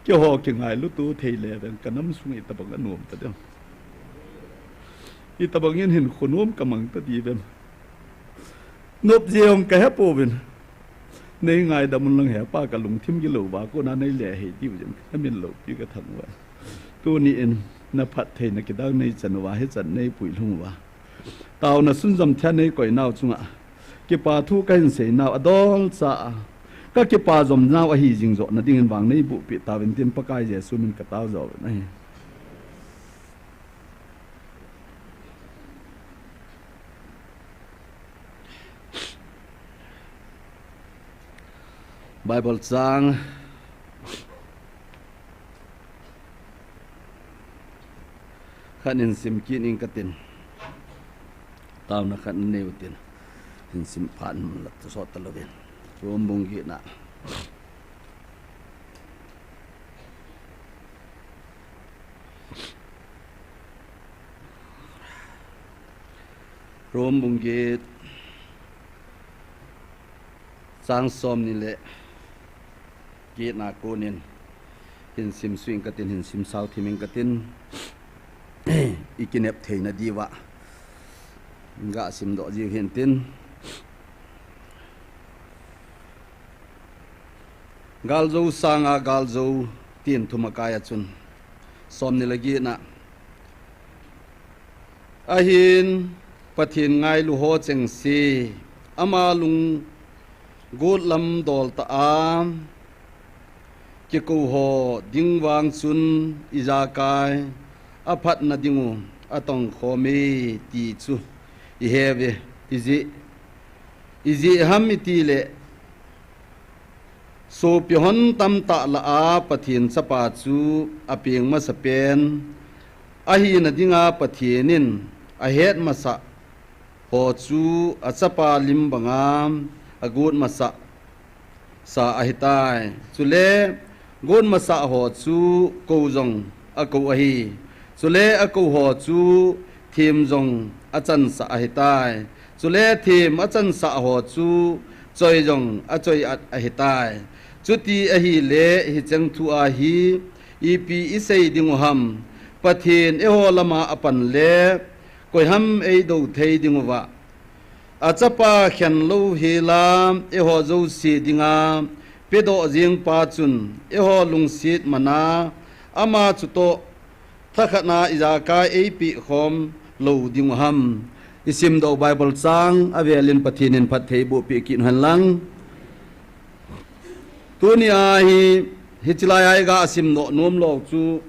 keiho kingailut u thei le veng ka nam sung itobang anom tadem, itobangin hinkho nom ka mang tadiuvem, nop jeh jong ka hepouvin, nei ngaidam un lang he Pa, ka lungthim gilou uva kona nei lehei diu jeh in na min loupi ka thangvah. Tunin na phattheina kidang nei chan uva, hichan nei puilhung uva, taona sunjom thei a nei koi nau chunga kipa thu kahin sei nau adolcha a, ka kipa jom nau ahi jing johna dingin vang nei bohpeh tauvin tin Pakai Jesu min ka tao jouvin ahi. Bible chang khat in sim kit ing katin. Taona khat in nei utin. Hin sim phat in la sot ta louvin. Rom bung get na. Rom bung get, chang som ni le get na kon in hin sim suh ing katin, hin sim sao thim ing katin, i kinep theina diuva ga sim doh jiu hin tin. Galjo sanga galjo tin thum a kai a chun, som ni le get na. Ahin Pathen ngailu ho chengse, ama lung gut lam dol tah a kikou ho ding vang chun ijakai aphatna diu atong khom e ti chu ihe uve. Ijeh, ijeh ham iti le, sopi hon tamtah lah a Pathen Chapa chu apeng masa pen ahina dinga Pathen in ahet masah ho chu achapa lim banga agut masah sa ahitai. Chule gut masah ho chu kou jong akou ahi. Chule akou ho chu them jong achansah ahitai. Chule them achansah ho chu choi jong achoi at ahitai. Chuti ahile hicheng thu a hi ipi isei diu ham? Pathen eiho lama apan le koiham eido thei diuva? Achapa khen louhela eiho jouse dinga pedoh jeng pa chun eiho lungset mana ama chutoh thakhat na ijakai eipeh khom lou diu ham? Isim doh Bible chang avel in Pathen in phatthei boh peh kit hen lang. Tuni a hi, hiche lai a iga sim doh nom lou chu,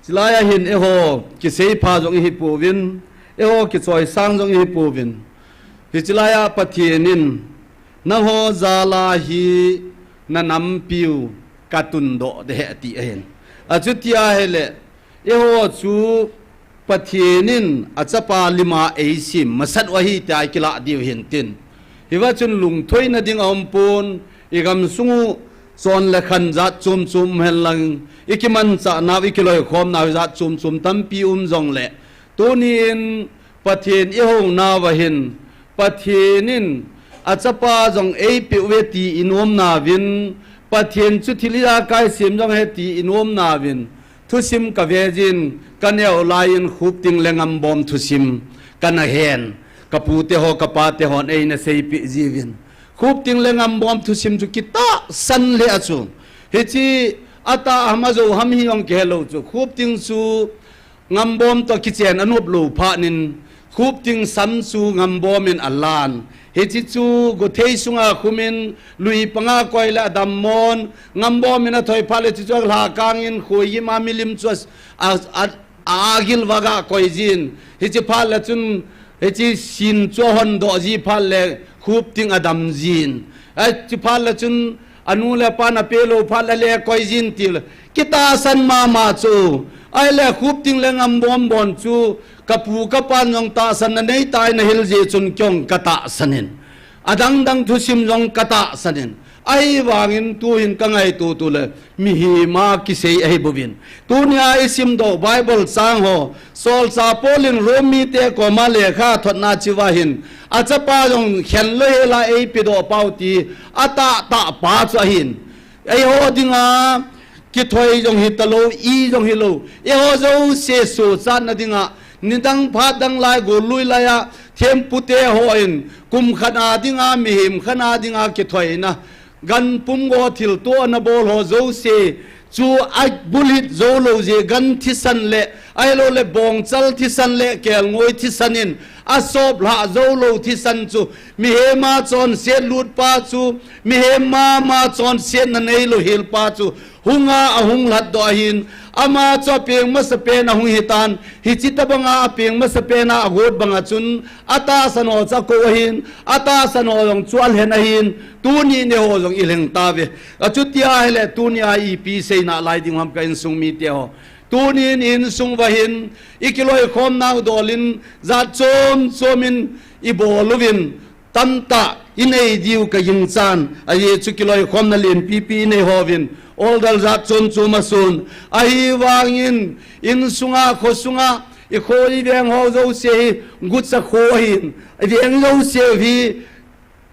chulai a hin eiho kisei pha jong ihi pouvin, eiho kichoi sang jong ihi pouvin. Hiche lai a Pathen in, nangho jal a hi na nampiu katun doh ding ahi ati ahin. Achuti ahile, eiho chu Pathen in achapa lima eisem masat u ahi tia ikilah diu hin tin. Hiva chun lungthoina ding aum pon, igam sung u chon le khan jat chom chom um hen lang, ikimanchah nau, ikiloikhom nau jat chom chom tampi um jongle, tuni in Pathen ihou nauva hin, Pathen in achapa jong eipeh uve ti inom nauvin, Pathen chu thil ijakai sem jong ahi ti inom nauvin, thusim kave jin, kaneo lai in Khupting le Ngambom thusim kana hen, kapu te ho, kapa te hon eina seipeh jiuvin. Khupting le Ngambom thusim chu kitahsan le a chu. Hiche atah ham ajou ham hi jong kihe lou chu. Khupting chu Ngambom toh kichen anop lou phat in, Khupting sam chu Ngambom in alan. Hiche chu Gothei sunga khum in, lui panga koi le adam mon, Ngambom in athoi phat le hiche chu alha kang in, Khoyim a milim chu a, a, a, agil uva aga koi jin. Hiche phat le chun, hiche sin chu ahon doh ji phat le Khupting adam jin. Hiche phat le chun, anu le apan apeh lou phat le, le koi jin ti le, kitahsan mama chu. Ahile Khupting le Ngambom bon chu, kapu kapan jong tahsan na nei tai, nahil jeh chun kei jong katahsan in. Adang dang thusim jong katahsan in. Ahivangin tuhin kangaito tu le, mihem a kisei ahi bouvin. Tuni a isim doh Bible chang ho, Solchah Paul in Rom mite koma lekha athotna cheh uva hin, achapa jong khen louhela eipedoh pau ti atahtah pa chu ahin. Eiho dinga kithoi jong hitalou, i jong hilou, eiho jouse sochatna dinga, nidang phat dang lai, gollui lai a, thempu te hon kum khat a dinga, mihem khat a dinga kithoina, gan pumgo thilto ana bol ho jouse chu abulhit jou lou jeh, gan thisan le Ahilou le bongchal thisan le kelngoi thisan in asop lha jou lou thisan chu, mihem a chonset lut pa chu, mihem mama chonsetna neilou hel pa chu, hunga ahung lhatdoh ahin, ama chu apeng masapen ahung hitan, hichi tabanga apeng masapen a agot banga chun, atahsan ho chu akou ahin, atahsan ho jong chu alhen ahin, tuni eiho jong ilheng tauve. Achuti ahile, tuni a ipi seina lai ding ham ka insung mite ho. Tunin insung uva hin, ikiloikhomnau dol in, jat chom chom in ibol uvin, tamtah inei diu ka ginchan, ajeh chu kiloikhomna lenpipi inei hovin, oldal jat chom chom asun. Ahivangin, insunga, khosunga, ikho iveng ho jouse hi, gucha kho ahin, iveng jouse hi,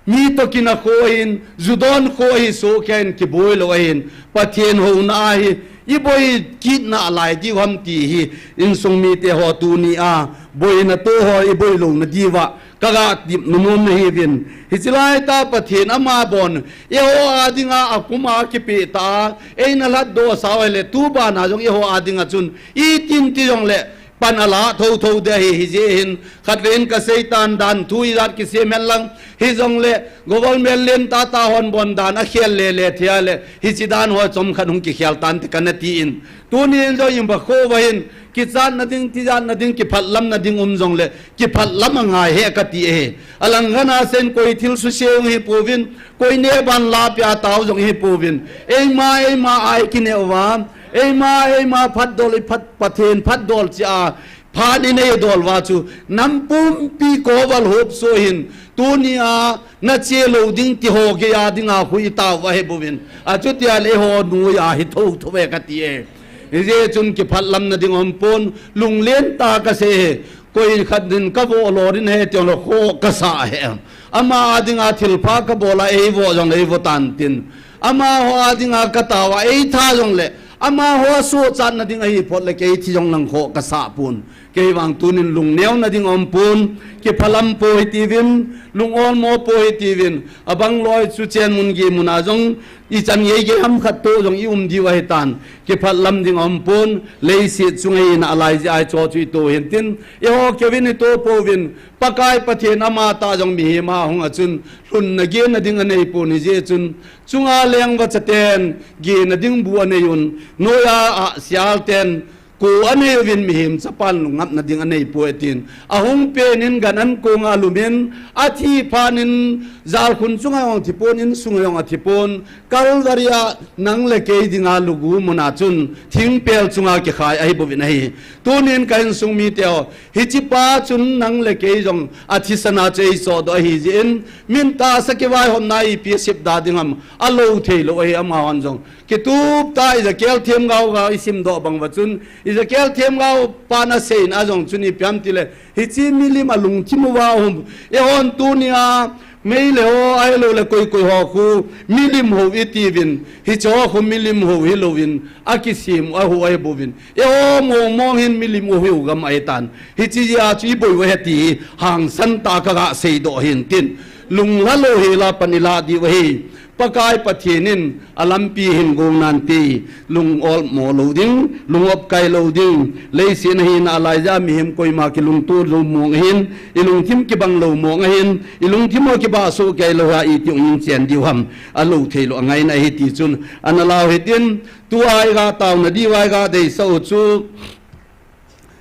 mi toh kinah kho ahin, ju don kho ahi soh khen kiboi lou ahin, Pathen houna ahi, iboi kitna lai diu ham ti hi, insung mite ho tuni a, boina toh ho iboi louna diuva, kaga tep nom nom nahiuvin. Hichi laitah Pathen ama bon, eiho a dinga akum a kipeh tah a, eina lhatdoh sau ahile, tubana jong eiho a dinga chun, itin ti jongle, pan ala thotho ding ahi, hijeh hin, khatvei in kaseitan dan thu ijat kisem hen lang, hijongle, government lentah tah hon bon dan akhel lele thei le, hichi dan ho chomkhat hung kikhel tante kana tin. Tunin jong iba kho uva hin, kichatna ding, tijatna ding, kiphatlamna ding um jongle, kiphatlam angai e kati e. Alang khat a seiyin koi thil suse jong hipouvin, koi neh ban la pia tau jong hipouvin. Eima, eima a ikineh uva, eima, eima phatdol, iphat, Pathen phatdol chia, phat inei dol uva chu, nam pumpi koval hop soh hin, tuni a, nache lou ding ti ho geiya dinga khu itao uva ahibouvin. Achuti ahile eiho noiya hi thotho uve kati e. Hijeh chun kiphatlamna ding umpon, lunglen tah a kasei e. Koi khat din kavoh lou ding ahi ti jongle khoh kasah e. Ama a dinga thilpha kabol a eivoh jongle eivoh tantin. Amaho a dinga katao a eitha jongle, amaho a sochatna ding ahi phot le kei thi jong lang khoh kasah pon. Kei vang tunin lungneona ding umpon, kiphalam pou hitiuvin, lung olmo pou hitiuvin, abang loi chu chen mun gei mun a jong, ichan gei gei ham khat toh jong ium diu ahitan, kiphatlam ding umpon, leiset chunga hina alai jeh a hicheho chu itoh hintin, eiho keuvin itoh pouvin, Pakai Pathen amatah jong mihem a hung a chun, lhunna genna ding anei pon hijeh chun, chunga leng vachaten, genna ding bu anei un, noiya a sialten, Ko anei uvin mihem chapan lungngapna ding anei poi atin. Ahung pen in gan an konga alumin, athi phat in jalkhun chunga jong athipon, insunga jong athipon, Calvary a nang le kei dinga lugu muna chun thingpel chunga kikhai ahi bouvin ahi. Tunin ka insung mite ho, hichepa chun nang le kei jong athisana chu eisodoh ahi jeh in, min tahsa kivaihomna ipi asep da ding ham, alou theilou ahi amahon jong. Kitup tah Ezekiel themgao ga isimdoh bang uva chun, Ezekiel themgao pan asei in ajong chun ipi ham tile, hiche milim alungthim uva um. Eihon tunia, Meitei ho, ahilou le koi koi ho khu, milim hou itiuvin, hicheho khu milim hou hilouvin, akisem u ahi bouvin. Eiho mong mong hin milim u hiu gam ahitan. Hiche jeh a chu iboi u ahi ti hi, hangsan tah a kaga seidoh ahin tin. Lunglha lou hela pan ilah diu ahi. Pakai Pathen in alampi hin gong nante, lung olmo lou ding, lung opkai lou ding, leiset a hina alai jeh a mihem koima kilungto lou mong ahin, ilungthim kibang lou mong ahin, ilungthim ho kibah soh kei lou a iti hung in chen diu ham, alou theilou angaina ahi ti chun, ana lau hitin, tua iga taona diu a iga deisah u chu,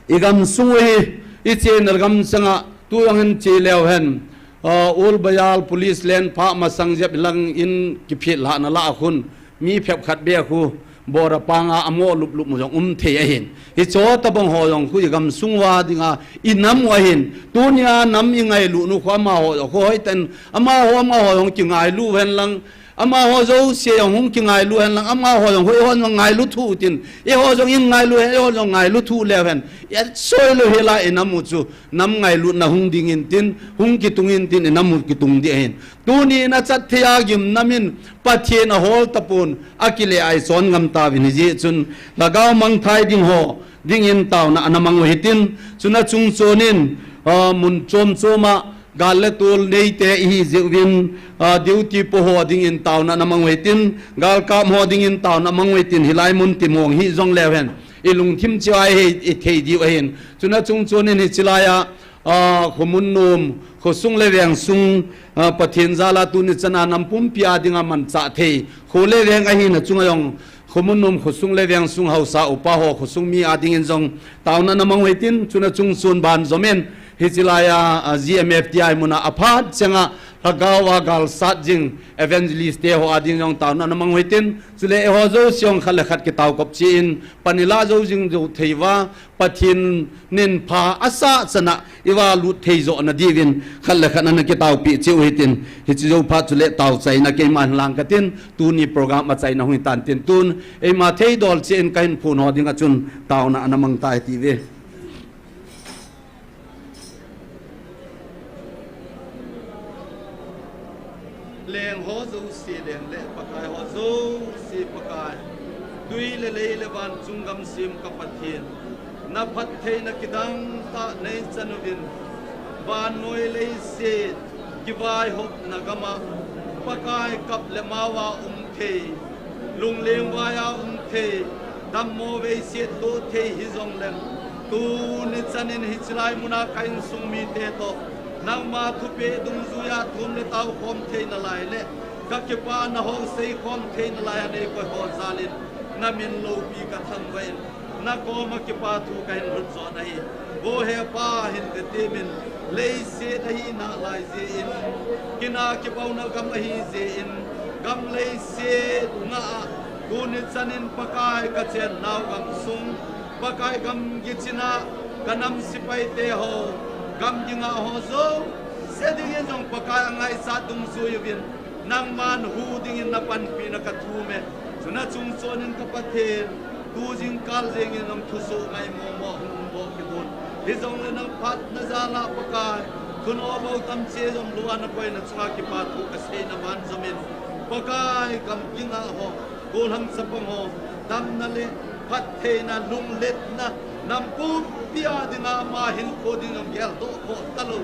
Igamsung u hi, ichena gamsanga, tu jong hin che leu hen, ah, Ul Bayal Police Line pha masang jep lang in kiphet lhahna lah a khun, mi phep khat beh khu, bora panga amo lup lup mu jong um thei ahin. Hicheho tabang ho jong khu igamsung uva dinga, inam u ahin. Tunia nam ingailut nu khu amaho jong khu hoiten, amaho, amaho jong kingailu hen lang, Amaho jouse jong hung kingailu hen lang, amaho jong hoi hon jong ngailu thu tin. Eiho jong in ngailu hen, eiho jong ngailu thu leu hen. Asoi lou hela inam u chu, nam ngailutna hung ding in tin, hung kitung in tin, inam u kitung ding ahin. Tuni in achat thei a gimnam in, Pathen ahol tapon, akile aison ngam tauvin hijeh chun, lhagao mangthai ding ho, dingin taona ana mang u hitin, chuna chungchon in, ah, mun chom chom a, Gal le tol neite ihi jeh uvin, ah, duty po ho dingin taona ana mang u hitin, galkap ho dingin taona ana mang u hitin, hilai mun timong hi jong leu hen. i lungthim cheh a i hei, i thei diu ahin. Chuna chung chun in hiche laiya, ah, khomun nom, khosung le vengsung, ah, Pathen jal a tuni chan a nam pumpi a dinga manchah thei, kho le veng ahina chunga jong, khomun nom, khosung le vengsung haosa upa ho, khosung mi a dingin jong, taona na mang u hitin, chuna chung chun ban jom in, hiche laiya, ah, G M F T I muna aphat chenga, lhagao a galsat jing, evangelist te ho a ding jong taona na mang u hitin, chule eiho jouse jong khat le khat kitao kop cheh in, pan i la jou jing jou thei uva, Pathen in pha asah chan a i va lut thei joh na diuvin, khat le khat ana kitaopi cheh u hitin, hiche jou phat chule taochaina keiman lang katin, tuni program achaina hung hitan tin tun, eima theidol cheh in kahin phon ho dinga chun taona ana mang tai ti uve. Leng ho jouse leng le Pakai ho jouse Pakai. Tui le lei le van chung gam sem ka Pathen. Na phattheina kidang tah nei chan uvin. Vannoi leiset kivaihopna gam a Pakai kap le mao a um thei. Lunglen vai a um thei, dammo veiset toh thei hijongleng, tuni chan in hiche lai muna ka insung mite toh, nangma thupeh dungjuiya thum le tao khom theina lai le, ka kipana ho sei khom theina lai a nei koi ho jal in, na min loupi ka thangvah in, na koma kipa thu kahin lhut jon ahi. Vo he Pa, hin ve temin, leiset ahi nalai jeh in, kina kipauna gam ahi jeh in, gam leiset nga a, tuni chan in Pakai ka chen nau gam sung, Pakai gam gichin a, ka nam sepai te ho, gam ging a ho jouse dingin jong Pakai angaichat dungjui uvin, nangman hu dingin na panpina ka thum e. Chuna chung chon in ka Pathen, tu jingkal jeng in nang thusoh ngai momo hung um bou kibon. Hijongle nang phatna jal a Pakai, thuno bou tam cheh jong lou a na koina chunga kipa thu ka seina ban jom in. Pakai gam ging a ho, gollhang chapang ho, damna le phattheina, lungletna, nam pumpi a dinga ama hinkho ding jong geldoh khoh talou.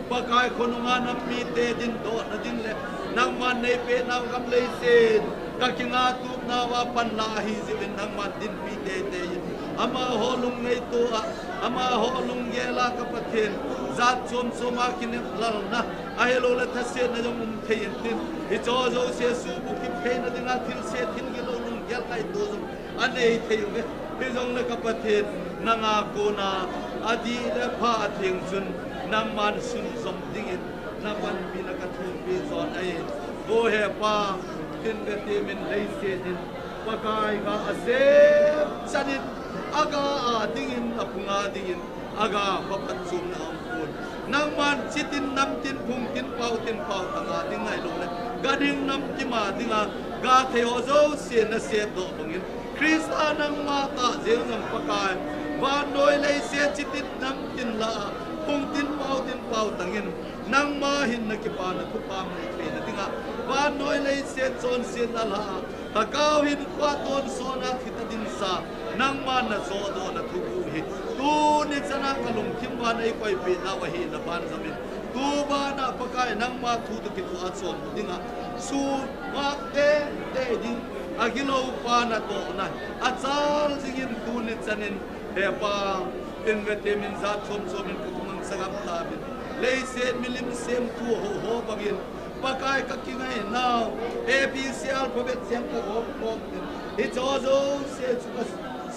Pakai khonunga nam mite dindohna ding le, nangman nei peh nau gam leiset, ka kinga tupna uva pan la ahi jeh uvin nangman dinpi teitei in. Amaho lungngaito a, amaho lunggel a ka Pathen, jat chom chom a kineplalna, ahilou le thasetna jong um thei intin. Hiche jouse subukim theina dinga thilse thil gilou lunggel ngaito jong anei thei uve. Hijongle ka Pathen, nanga kona adih le pha atheng chun, nangman sunjom dingin, na panpina ka thumpi jon ahi. Vo he Pa, hin ve temin leiset in, Pakai ga asem chan in, aga a dingin, aphung a dingin, aga phapat chomna aum pon. Nangman chitin namtin phungtin pautin pautang a ding ahilou le, ganhing namkim a dinga, ga thei ho jouse na sepdoh bangin, Christa nangma tah jeng jong Pakai, vannoi leiset chitin namtin lah a, phungtin pautin pautang in, nangma hin na kipana thupha mu theina dinga, vannoi leiset chonsetna lah a, Lhagao hinkho a tonsot a thi tadin sa, nangman na johdohna thuguh hi, tuni chan a ka lungthim uva nei koipeh nau ahina ban jom in, tu bana Pakai nangma thu toh kitoh a chom dinga, sumang teitei ding, agilou pa natohna, achal jing in tuni chan in, he Pa, hin ve temin jat chom chom in ka kimangcha gam tauvin, leiset milim semthu ho ho bangin, Pakai ka kingai nau, A B C alphabet sem ka gom gom in, hiche jouse chu ka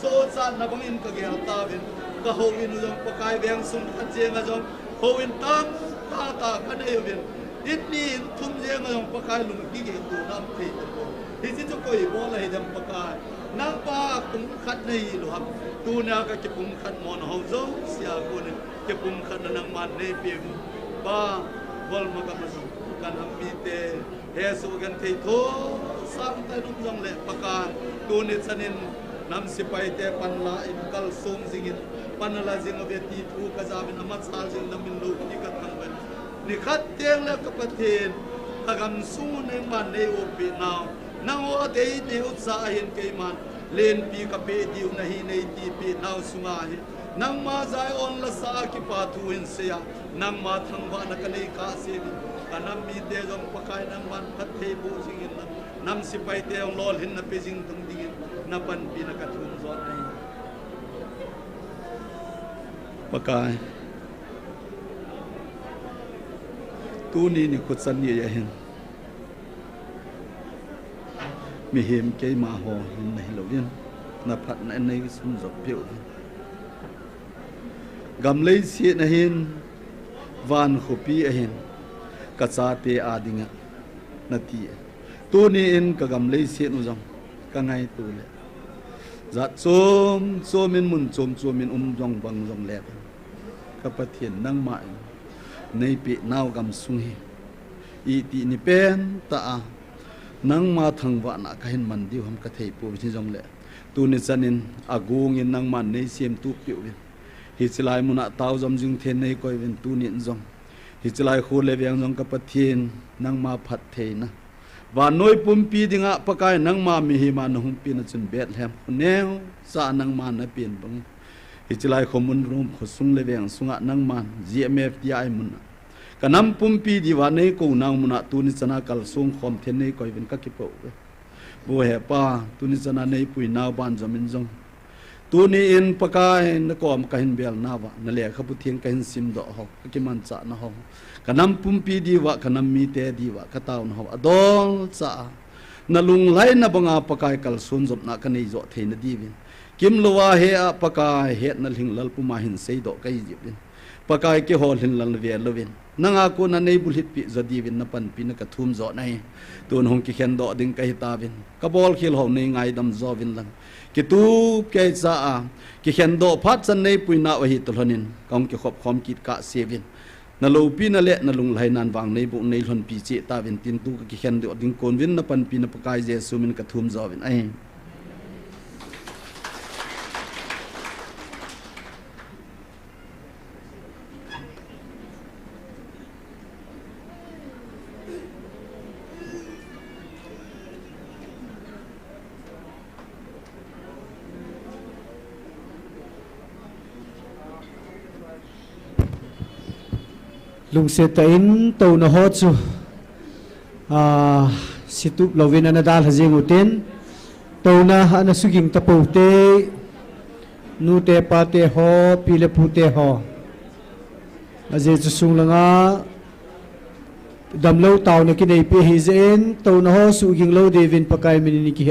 sochatna bangin ka gel tauvin, ka houin u jong Pakai veng sung khat jeng a jong houin tamtah tah ka nei uvin, in ni in thum jeng a jong Pakai lung kigel to nam thei tapon. Hiche chu koi bol ahi dem Pakai. Nangma pumkhatna hilou ham. Tunia ka kipumkhat mona ho jouse a konin kipumkhatna nangman nei peh in. Pa, Burma gam a jong ka nam mite hesoh genthei thosang tah in um jongle Pakai, tuni chan in nam sepai te panla in kalsong jing in, panla jing uve ti thu ka jaovin, amachal jing na min loupi ka thangvah in. Nikhat teng le ka Pathen, ka gamsung u nangman nei oppeh nau, nangho adei neocha ahin keiman lenpi ka peh diu nahi nei tipeh nau sunga hi, nangma Zion lasa a kipa thu hin seiya, nangma thangvahna ka nei kahsem in, ka nam mite jong Pakai nangman phattheiboh jing in, nam sepai te jong lolhinna pe jing ding dingin, na panpina ka thum jon ahi. Pakai, tuni nikho chan ni ahin, mihem keima ho hin nahilouvin, naphatna in neisunjop peh uvin. Gam leiset ahin, van khopi ahin, kachate a dinga nati. Tuni in kagam leiset u jong kangaito le, jat chom chom in, mun chom chom in um jong vang jongle, ka Pathen, nangma in neipeh nau gamsung hi itih ni pentah a nangma thangvahna kahin man diu ham kathei pouve, hijongle tuni chan in agong in nangman neisemtup peh uvin, hiche lai muna taojom jing thei in neikoi uvin, tuni in jong hiche lai kho le veng jong ka Pathen, nangma phattheina, vannoi pumpi dinga Pakai, nangma mihem a nahung pen a chun Bethlehem kho neocha nangma napen bangin, hiche lai kho mun Rome khosung le veng sunga nangman G M F D I muna kanam pumpi diuva neikou nau muna tuni chana kalsong khom thei in neikoi uvin kakipah uve. Vo he Pa, tuni chana neipui nau banjom in jong, tuni in Pakai nakom kahin bel nauva, nalekhabu theng kahin simdoh ho, kakimanchah nau ho, kanam pumpi diuva, kanam mite diuva kataona ho adolcha a nalunglhaina banga Pakai kalsonjopna kanei joh theina diuvin, kimlouva he a Pakai hetna lhinglel puma hin seidoh kahi jiuvin, Pakai keiho lhinlel ve louvin, nanga kona neibulhit peh jo diuvin napanpina kathum jo nahi. Tun hung kikhendoh ding kahitauvin, kabolkhel ho neingaidam jouvin lang, kitup keicha a kikhendoh phat chan neipui nau ahi toh lhonin, kahung kikhop khom kit kahseuvin, naloupina le nalunglhainan vang neiboh neilhonpi cheh tauvin tin, tu kakikhendoh ding konvin napanpina Pakai Jesu min kathum jouvin ahi. Lungset tah in touna ho chu, a, situp louvin ana dalha jeng utin, touna ana suging tapoute, nute pate ho, pi le pute ho, ajeh chu sung langa damlou taona kineipi ahijeh in, touna ho suhging lou diuvin Pakai minin kihe